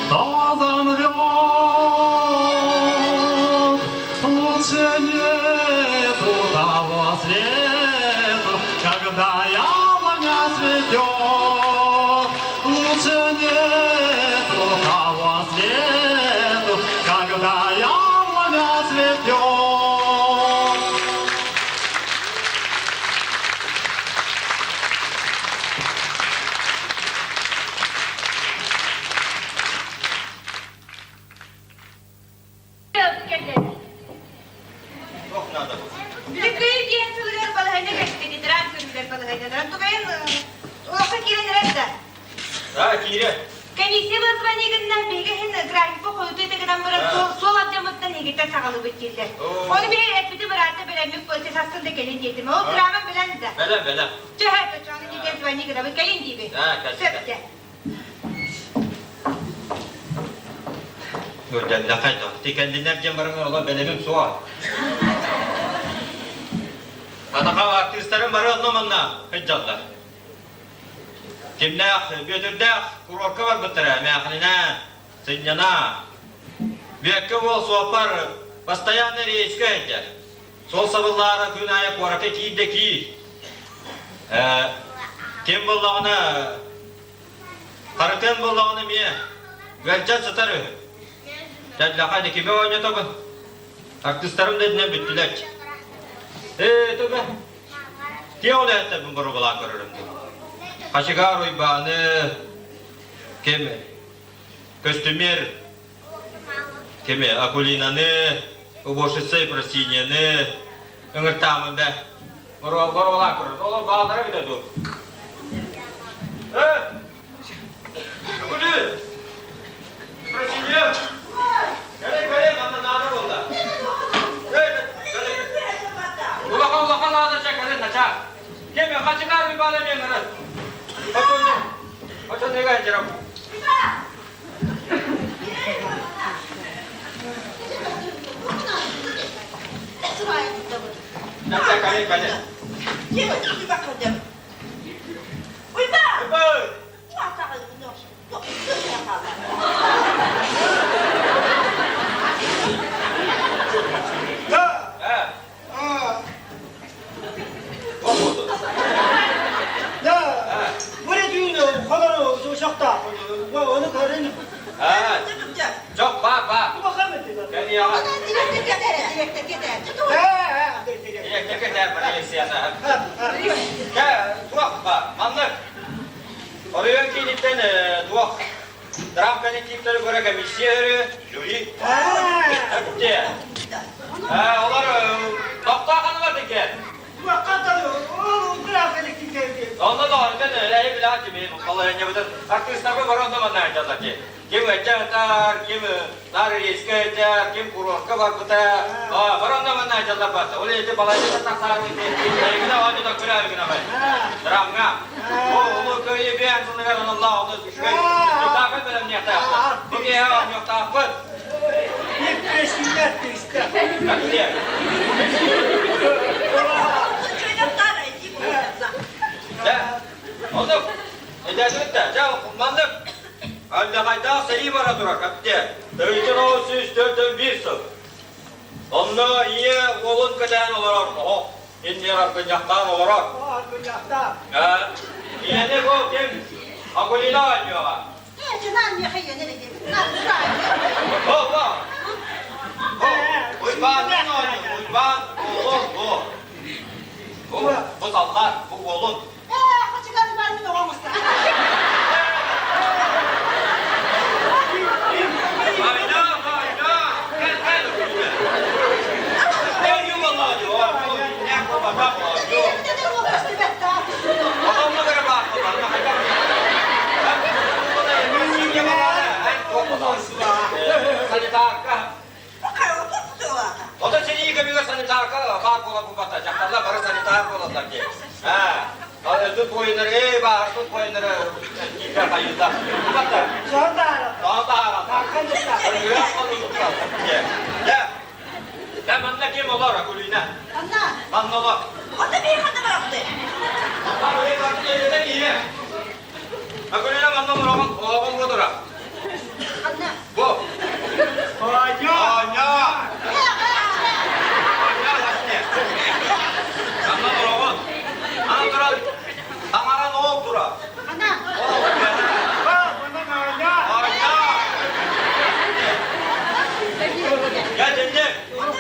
то замрет. Лучше нету того свету, когда яблоня цветет. Лучше нету того свету, когда яблоня цветет.
Туох наада
Бүлүкүй диэн сылыгар балаһыанньа кэпсэтэ драм көрүүлэр балаһыанньаларын тугайын олоххо киирэн эрэр да.
Да, киирэ.
Комиссия вызванигынан биһиги иһин графикка хойутуу гынан баран суол алдьаммыттан игиттэн саҕалыыбыт дииллэр. Ону биһи эппити быраата бэлэммит буолча сарсын да кэлин диэтим. Ол грамын билэн да.
Бэлэм, бэлэм.
Чөһө, чону диэн звони гынабын кэлин диибин.
Да, кэлин.
Сөптө.
Дьэллэхэй да, тикэллинэр диэн баран ола бэлэмим суох. Атаха артыыстарым бары онно манна сылдьаллар. Кимнээх Бүөтүрдээх курорка барбыттара эмээхининээн сынньана. Бүөккэ уол суоппар постоянно рейскэ сылдьар. Сол сабыллаара күн аайы куоракка киир да киир. Ким буоллаҕына Харытыан буоллаҕына эмиэ ыалдьан сытар үһү. Тэллэхэ кими оонньотобун? Артыыстарым да итинэн бүттүлэр. Ээ, төбө. Тиэ үлэһиттэрбин боруобалаан көрөрүм дуу. Хачыгаар Уйбааны ким көстүмүөр кими Акулинаны, уборщица Ефросиньяны ыҥыртаамын да боруобалаан көрөр. Олор баалара эбитэ дуу. Э, Акулин! Ефросинья! Кэлин, кэлин, манна наада буолла. Эй, кэлин. Улахан улахан наада чэ кэлин начаа. Ким хачыгаар Уйбааны эмиэ ыҥырар. Хотун, хотун ыга дьарам. Кэлин, кэлин. Уйбаан!
Да.
Э,
А,
туох буолду?
Да.
Э,
Бу түүн холору сохта. Оны көрөн.
э, Жоқ, ба, ба.
Улахан этилер.
Кэлиэҕэ.
Э, э,
Дириэктэргэ кэтээр полицияны. Кэ, туох ба, маннык. Оройуон кииниттэн туох драм коллективтары көрө комиссия өрүү, жюри. Өттө. Олар тоқтооханылар дике. Онно доҕордон эһи билэҕит кими балаһыанньабытын артыыстарга бары онно манна сылдьаллар дии. Ким ыччатар, ким наар рейскэ сылдьар, ким курортка барбыта, бары онно манна сылдьаллар баата. Ол ити балаһыанньа тахсаары эйигинэ оонньуу көрөөрү гынабай. Драмҥа. Бу улуу кыайыы биэн сылыгар аналлаах олус үчүгэй спектакль бэлэмниэхтээхпит. Бу киэһэ оонньуохтаахпыт. Дьэ, оннук этээсибит да, дьэ, маннык алдьархайдаах сэрии бара турар, кэптиэ. 1941 сыл. Онно ийэ уолун кэтээн олорор оһох. Иннигэр аргынньахтаан олорор.
Аргынньахтаах.
Ийэни бу ким? Акулина оонньуоҕа. Бу, бу. Бу, Уйбаанныын оонньуу, Уйбаан, уолун, бу. Бу, бу саллаат, бу уолун. Война, война! Кэл, кэл, Ото сэрии кэмигэр санитарка баар буола бубата, дьахталлар бары санитар буолаллар дии. Тут воиннары, эй, баар, тут воиннары киирбэ хайыта. Бубата. Соһон Дьэ, манна ким олор, Акулина?
Анна.
Манна олор.
Ота бии ханна барахты?
Акулина манна олороҕун, оҕоҕун бу тура.
Анна.
Бу.
Аня!
Аня! Аня, ласне. Манна олороҕун. Ана туран, таҥаран ол тура.
Анна.
Ол,
Ба, манна Аня!
Аня! Дьэ, дьинник,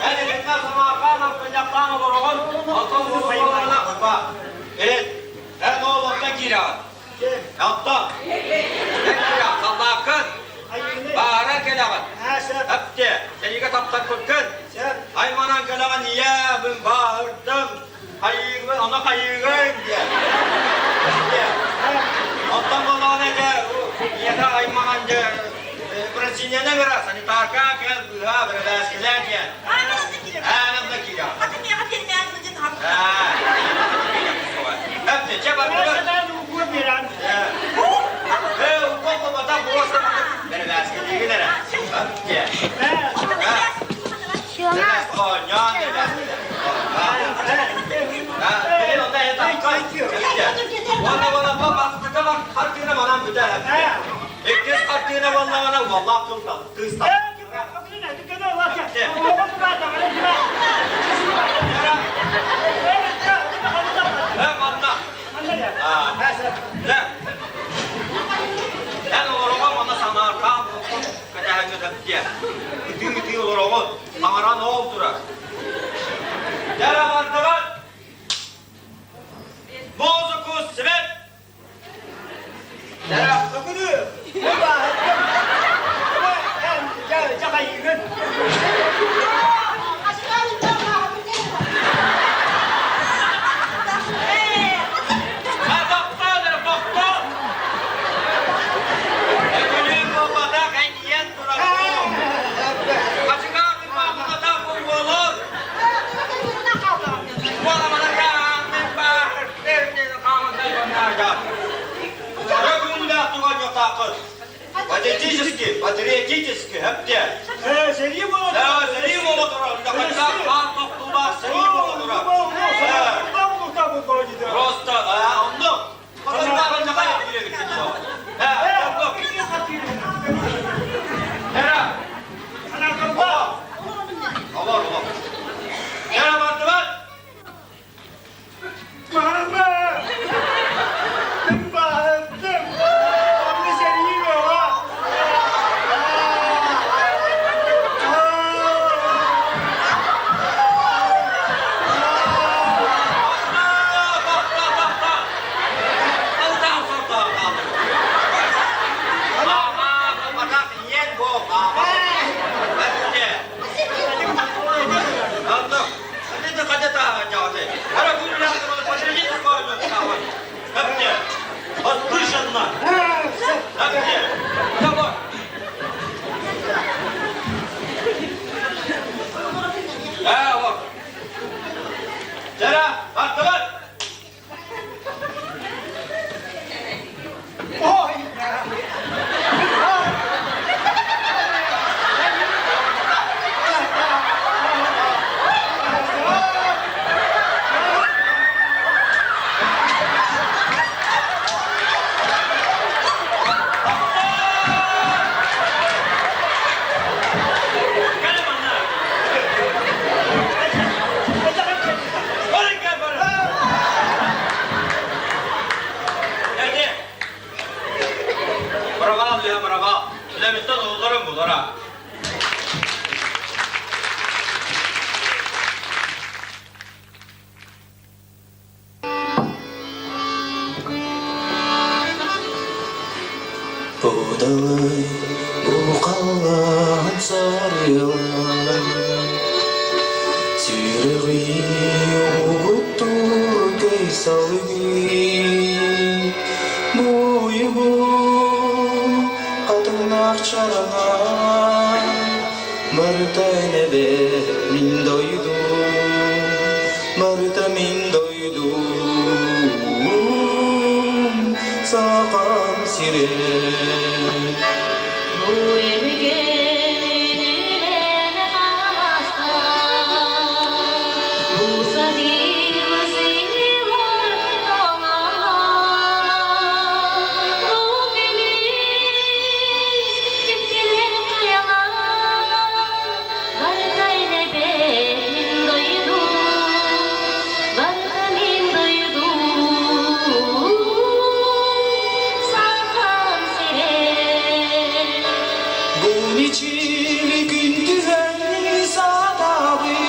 эн итиннэ самаахаан арбынньахтаан олороҕун, оттон уолана ба. Эт, эн ол онно киирэҕин. Оттон, эн киирэҕин, саллааккын, баара кэлэҕин. Эпте, сэриигэ таптарбыккын. Айманан кэлэҕин, ийээ, мин бааһырдым, хайыыгын, ону хайыыгын диэн. Оттон буоллаҕына дьэ, ийэтэ аймаҕан дьэ, Бразилияны ыҥыра, санитарка кэл, быыһаа, бэрэбээскилээ диэн. Аанан да киирэҕин. Эпте, чэ бардыбыт. Ээ, укол буолбатах, просто бэрэбээскилиигин эрэ. Эпте. Оонньоон Иккис хартыына буоллаҕына уоллаах кыыс Эн олороҕун уонна санаарҕаан буолбут кэтэһэҥҥэ сөптүө. Ытыы-ытыы олороҕун, таҥаран ол турар. Дьэ бардыбат! Музыку свет! Тохтоо, тохтоо! Өкүлүүн буолбатах, эйиэн турар. Хачыгаах буолбатах буолуор. Патриотически, патриотически, хэпте.
Сэрии буола
Да, сэрии буола турар. Сэрии буола турар. Просто, онно. Олор, олор. Эра бардыбат.
Мама! Мин баһыттым! Онно сэрии бөҕө!
Сүрэҕи угуттуур көй салгын, Буойугу хатыҥнаах чараҥа, Барыта энэбэ мин дойдум, барыта мин дойдум, Сахам сирэ. Бу күндүһэн сатабын,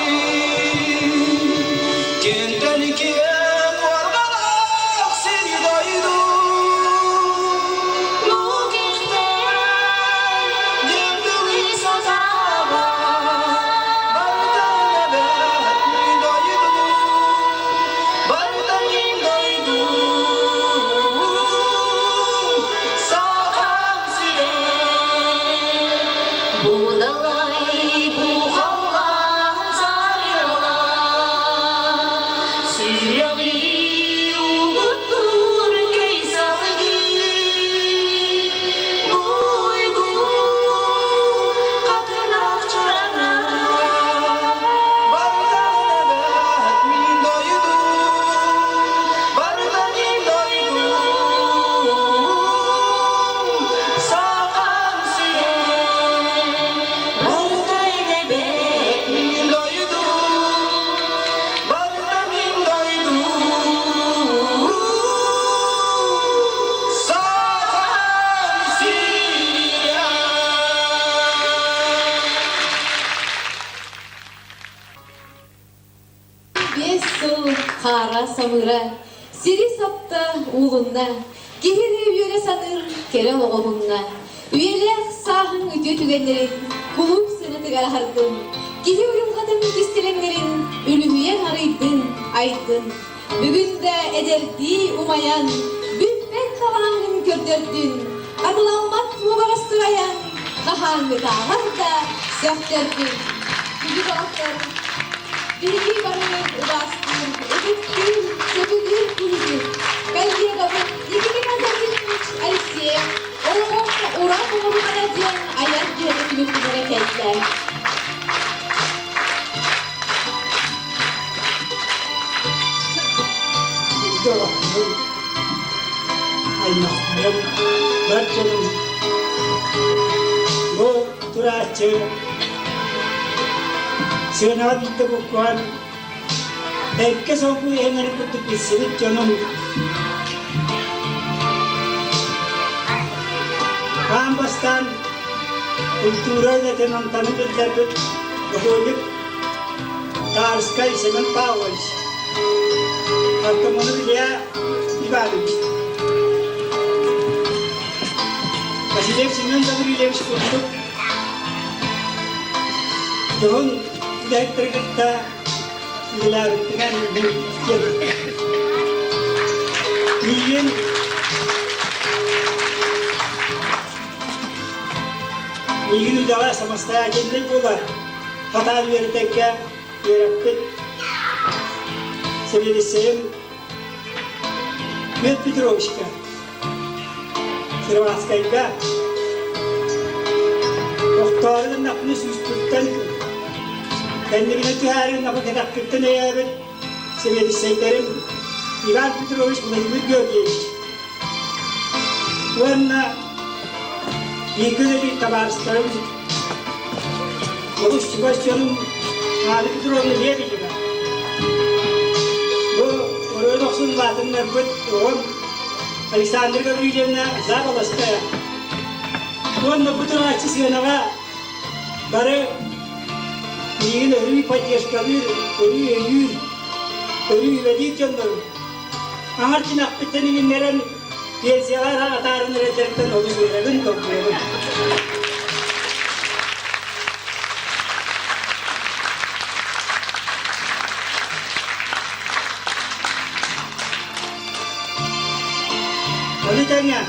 Кентэн киэҥ уорҕалаах сири дойду. Диэн тылы сатаабат, барыта эбэт мин дойду, барыта мин дойду. Сахам сирэ.
Будалай бухаллаан Сүрэҕи угуттуур кэй салгыы Буйгу хатылах чараҥа
Барыта мин дойду, барыта мин дойдум, Сахам сирэ.
Барыта эбэт
Мин дойдум, барыта мин дойдум, Сахам сирэ.
5 сыл хаара самыыра, сири сапта уулунна, киһини үөрэ саныыр кэрэ олоҕуһунна. Үйэлээх сааһын үтүө түгэннэрин кулууп сыанатыгар аһардын, киһи уйулҕатын кистэлэҥнэрин үлүһүйэн арыйдын, айдын. Бүгүн да эдэрдии умайан, бүппэт талааҥҥын көрдөрдүн, хатыламмат уобарастык айан, хаһааҥҥытааҕар да сөхтөрдүн. Күндү доҕоттор, биһиги барыбыт убаастыыр, ытыктыыр, сөбүлүүр киһибит, коллегабыт Никита Константинович Алексеев олоҕун уран оҥоругара диэн айар дьиэни түмүктэнэрэ кэллэ.
Аймахтарым, бар дьонум, бу турааччы сыанаҕа биирдэ буккуһан эргэ солбуй иһэннэри курдук билсибит дьонум аан бастаан культура үлэтин амтанын биллэрбит бокуойник Тарскай Семен Павлович, Артамонов Илья Иванович, Васильев Семен Гаврильевич курдук дьоһун үлэһиттэри кытта үлэлээбиттигэр мин Миигин миигин үлэҕэ самостоятельный буолар Хатаан үөрэтэргэ үөрэппит сэбиэдиссэйим Мед Петровичка, Сырватскайга охтоору гыннахпына сүүспүттэн кэннибинэ түһээри гыннахпына кэтэхпиттэн өйөөбүт сэбиэдиссэйдэрим Иван Петрович Владимир Георгиевич уонна бииргэ үлэлиир табаарыстарым Олус чугас дьонум Аана Петровна Лебедева. Бу оройун охсун улаатыннарбыт оҕом Александра Гаврильевна Заболоцкая. Уонна бу турааччы сыанаҕа бары миигин өрүү поддержкалыыр, өрүү өйүүр, өрүү үлэлиир дьоннорум. Аҥар тинахпыттан иҥиннэрэн пенсияҕа атаарын эрэллэриттэн олус үөрэбин, долгуйабын. тэҥэ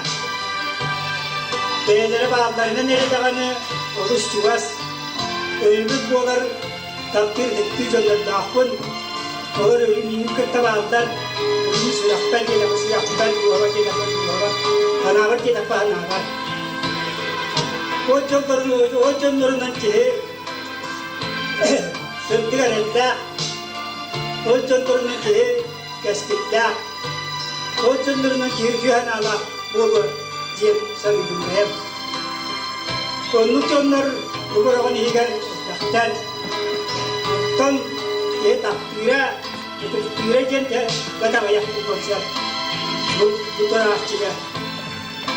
бэйэлэрэ баалларынан эрэ даҕаны олус чугас, өйөбүл буолар таптыыр ытыктыы дьоннордоохпун. Олор өрүү миигин кытта бааллар, өрүү сүрэхпэр диэтэххэ сүрэхпэр, дууһабар диэтэххэ дууһабар, санаабар диэтэххэ санаабар. Ол дьоннорун, ол дьоннорунан киһи сырдык эрэллээх, ол дьоннорунан киһи кэскиллээх, ол дьоннорунан киһи үтүө санаалаах буолуо диэн саныыбын бэйэм. Оннук дьоннор бу бороҕон иһигэр элбэхтэр. Оттон киһи таптыыра, ытыктыыра диэн бадаҕыйах буолуон сөп. Бу тураахчыга.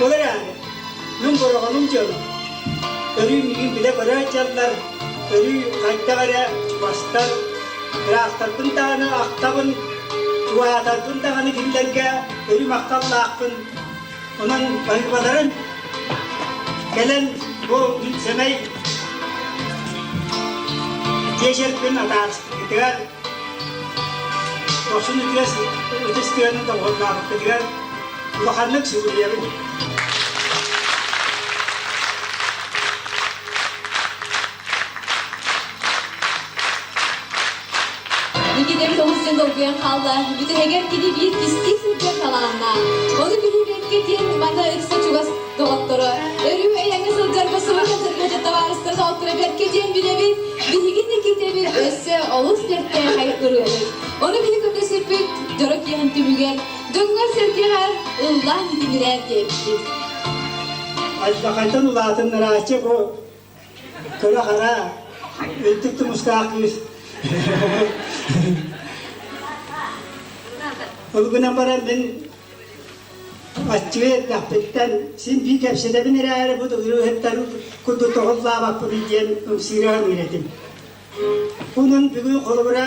Ол эрээри, мин бороҕонум дьоно өрүү миигин билэ-көрө сылдьаллар, өрүү хайдах эрэ чугастар, ыраахтарбын даҕаны ахтабын, чугаһаатарбын даҕаны кинилэргэ өрүү махталлаахпын. Онон баһыыбаларын кэлэн бу мин сэмэй биэчэрбин атаарыспытыгар дохсун үтүөс ытыс тыаны доҕуһуоллаабыккытыгар улаханнык сүгүрүйэбин.
Никитэбит олус диэн долгуйан хаалла. Бүтэһигэр кини биир кистии сылдьар талааннаах. Ону билибэккэ диэн маны ыкса чугас доҕотторо. Өрүү эйэҥҥэ сылдьарга суруйа сылдьар табаарыстара доҕотторо бэркэ диэн билэбит. Биһиги Никитэбит өссө олус бэртээхэй ырыаһыт. Ону биһи көрдөспүппүт дьоро киэһэн түмүгэр дьоҥҥор-сэргэҕэр ыллаан итигирээр диэбиппит.
Алдьархайтан улаатыннарааччы бу Кыра-хара, үрдүк тумустаах кыыс. Ол гынан баран мин аччыгый эрдэхпиттэн син биир кэпсэтэбин эрээри бу ырыаһыттар курдук тоҕуллаабаппын диэн ымсыыра саныыр этим. Онон бүгүн холобура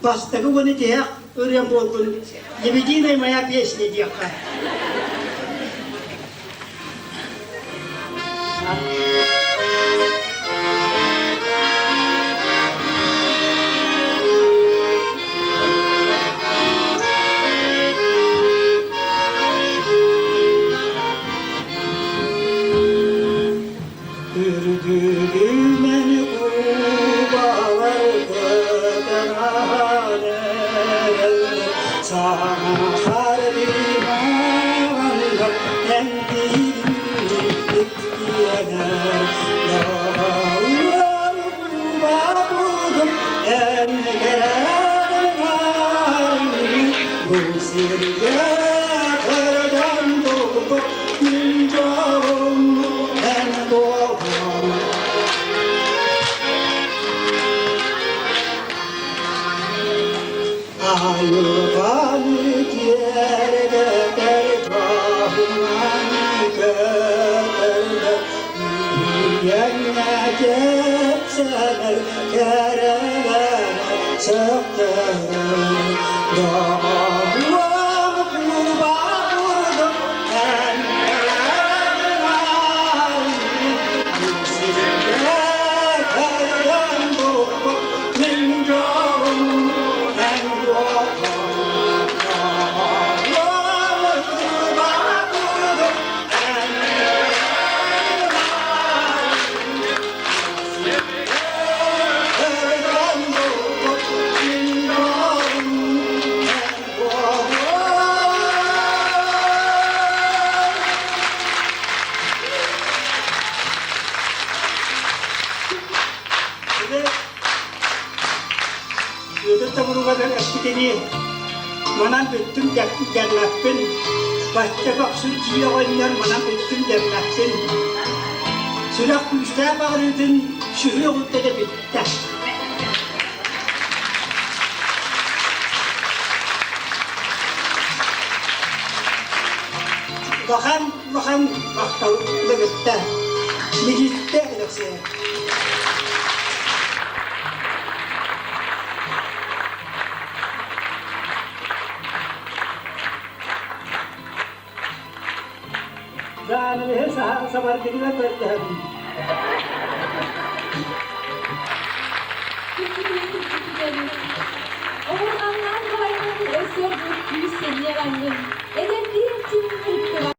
бастакы уонна тиһэх ырыам буоллун «Лебединая моя песня» диэххэ. Үрдүгүнэн кубалар көтөн аһан эрэллэр, саҥа харбимааннар эмтиир иккиэнэр. Лаллар кубабудум эн кэрэҕин бу сиргэ кырдан булбут мин дьолум эн буолуом. Айылҕаны киэргэтэр дьоһунан көтөрдөр Үүйэҥҥэ кэпсэнэр кэрэлэрэ сөхтөрөр Доҕоруом куба курдук эн Бүөтүр тобуругар эппитинии, манан бүттүм дэммэппин, бачча бохсун дьиэ оҕонньор манан бүттүм дэммэппин. Сүрэх күүстээх баҕарыытын сүһүөх үктэтэ бүттэ. Улахан улахан махтал ылыгытта, Милиттэ Алексеев. Заанылыһы сабардыгына көрдөһөбүн.
Омурҕаннаан бараммын өссө ордук күүс сэниэ ылаҥҥын, эдэрдии. Ыттылар.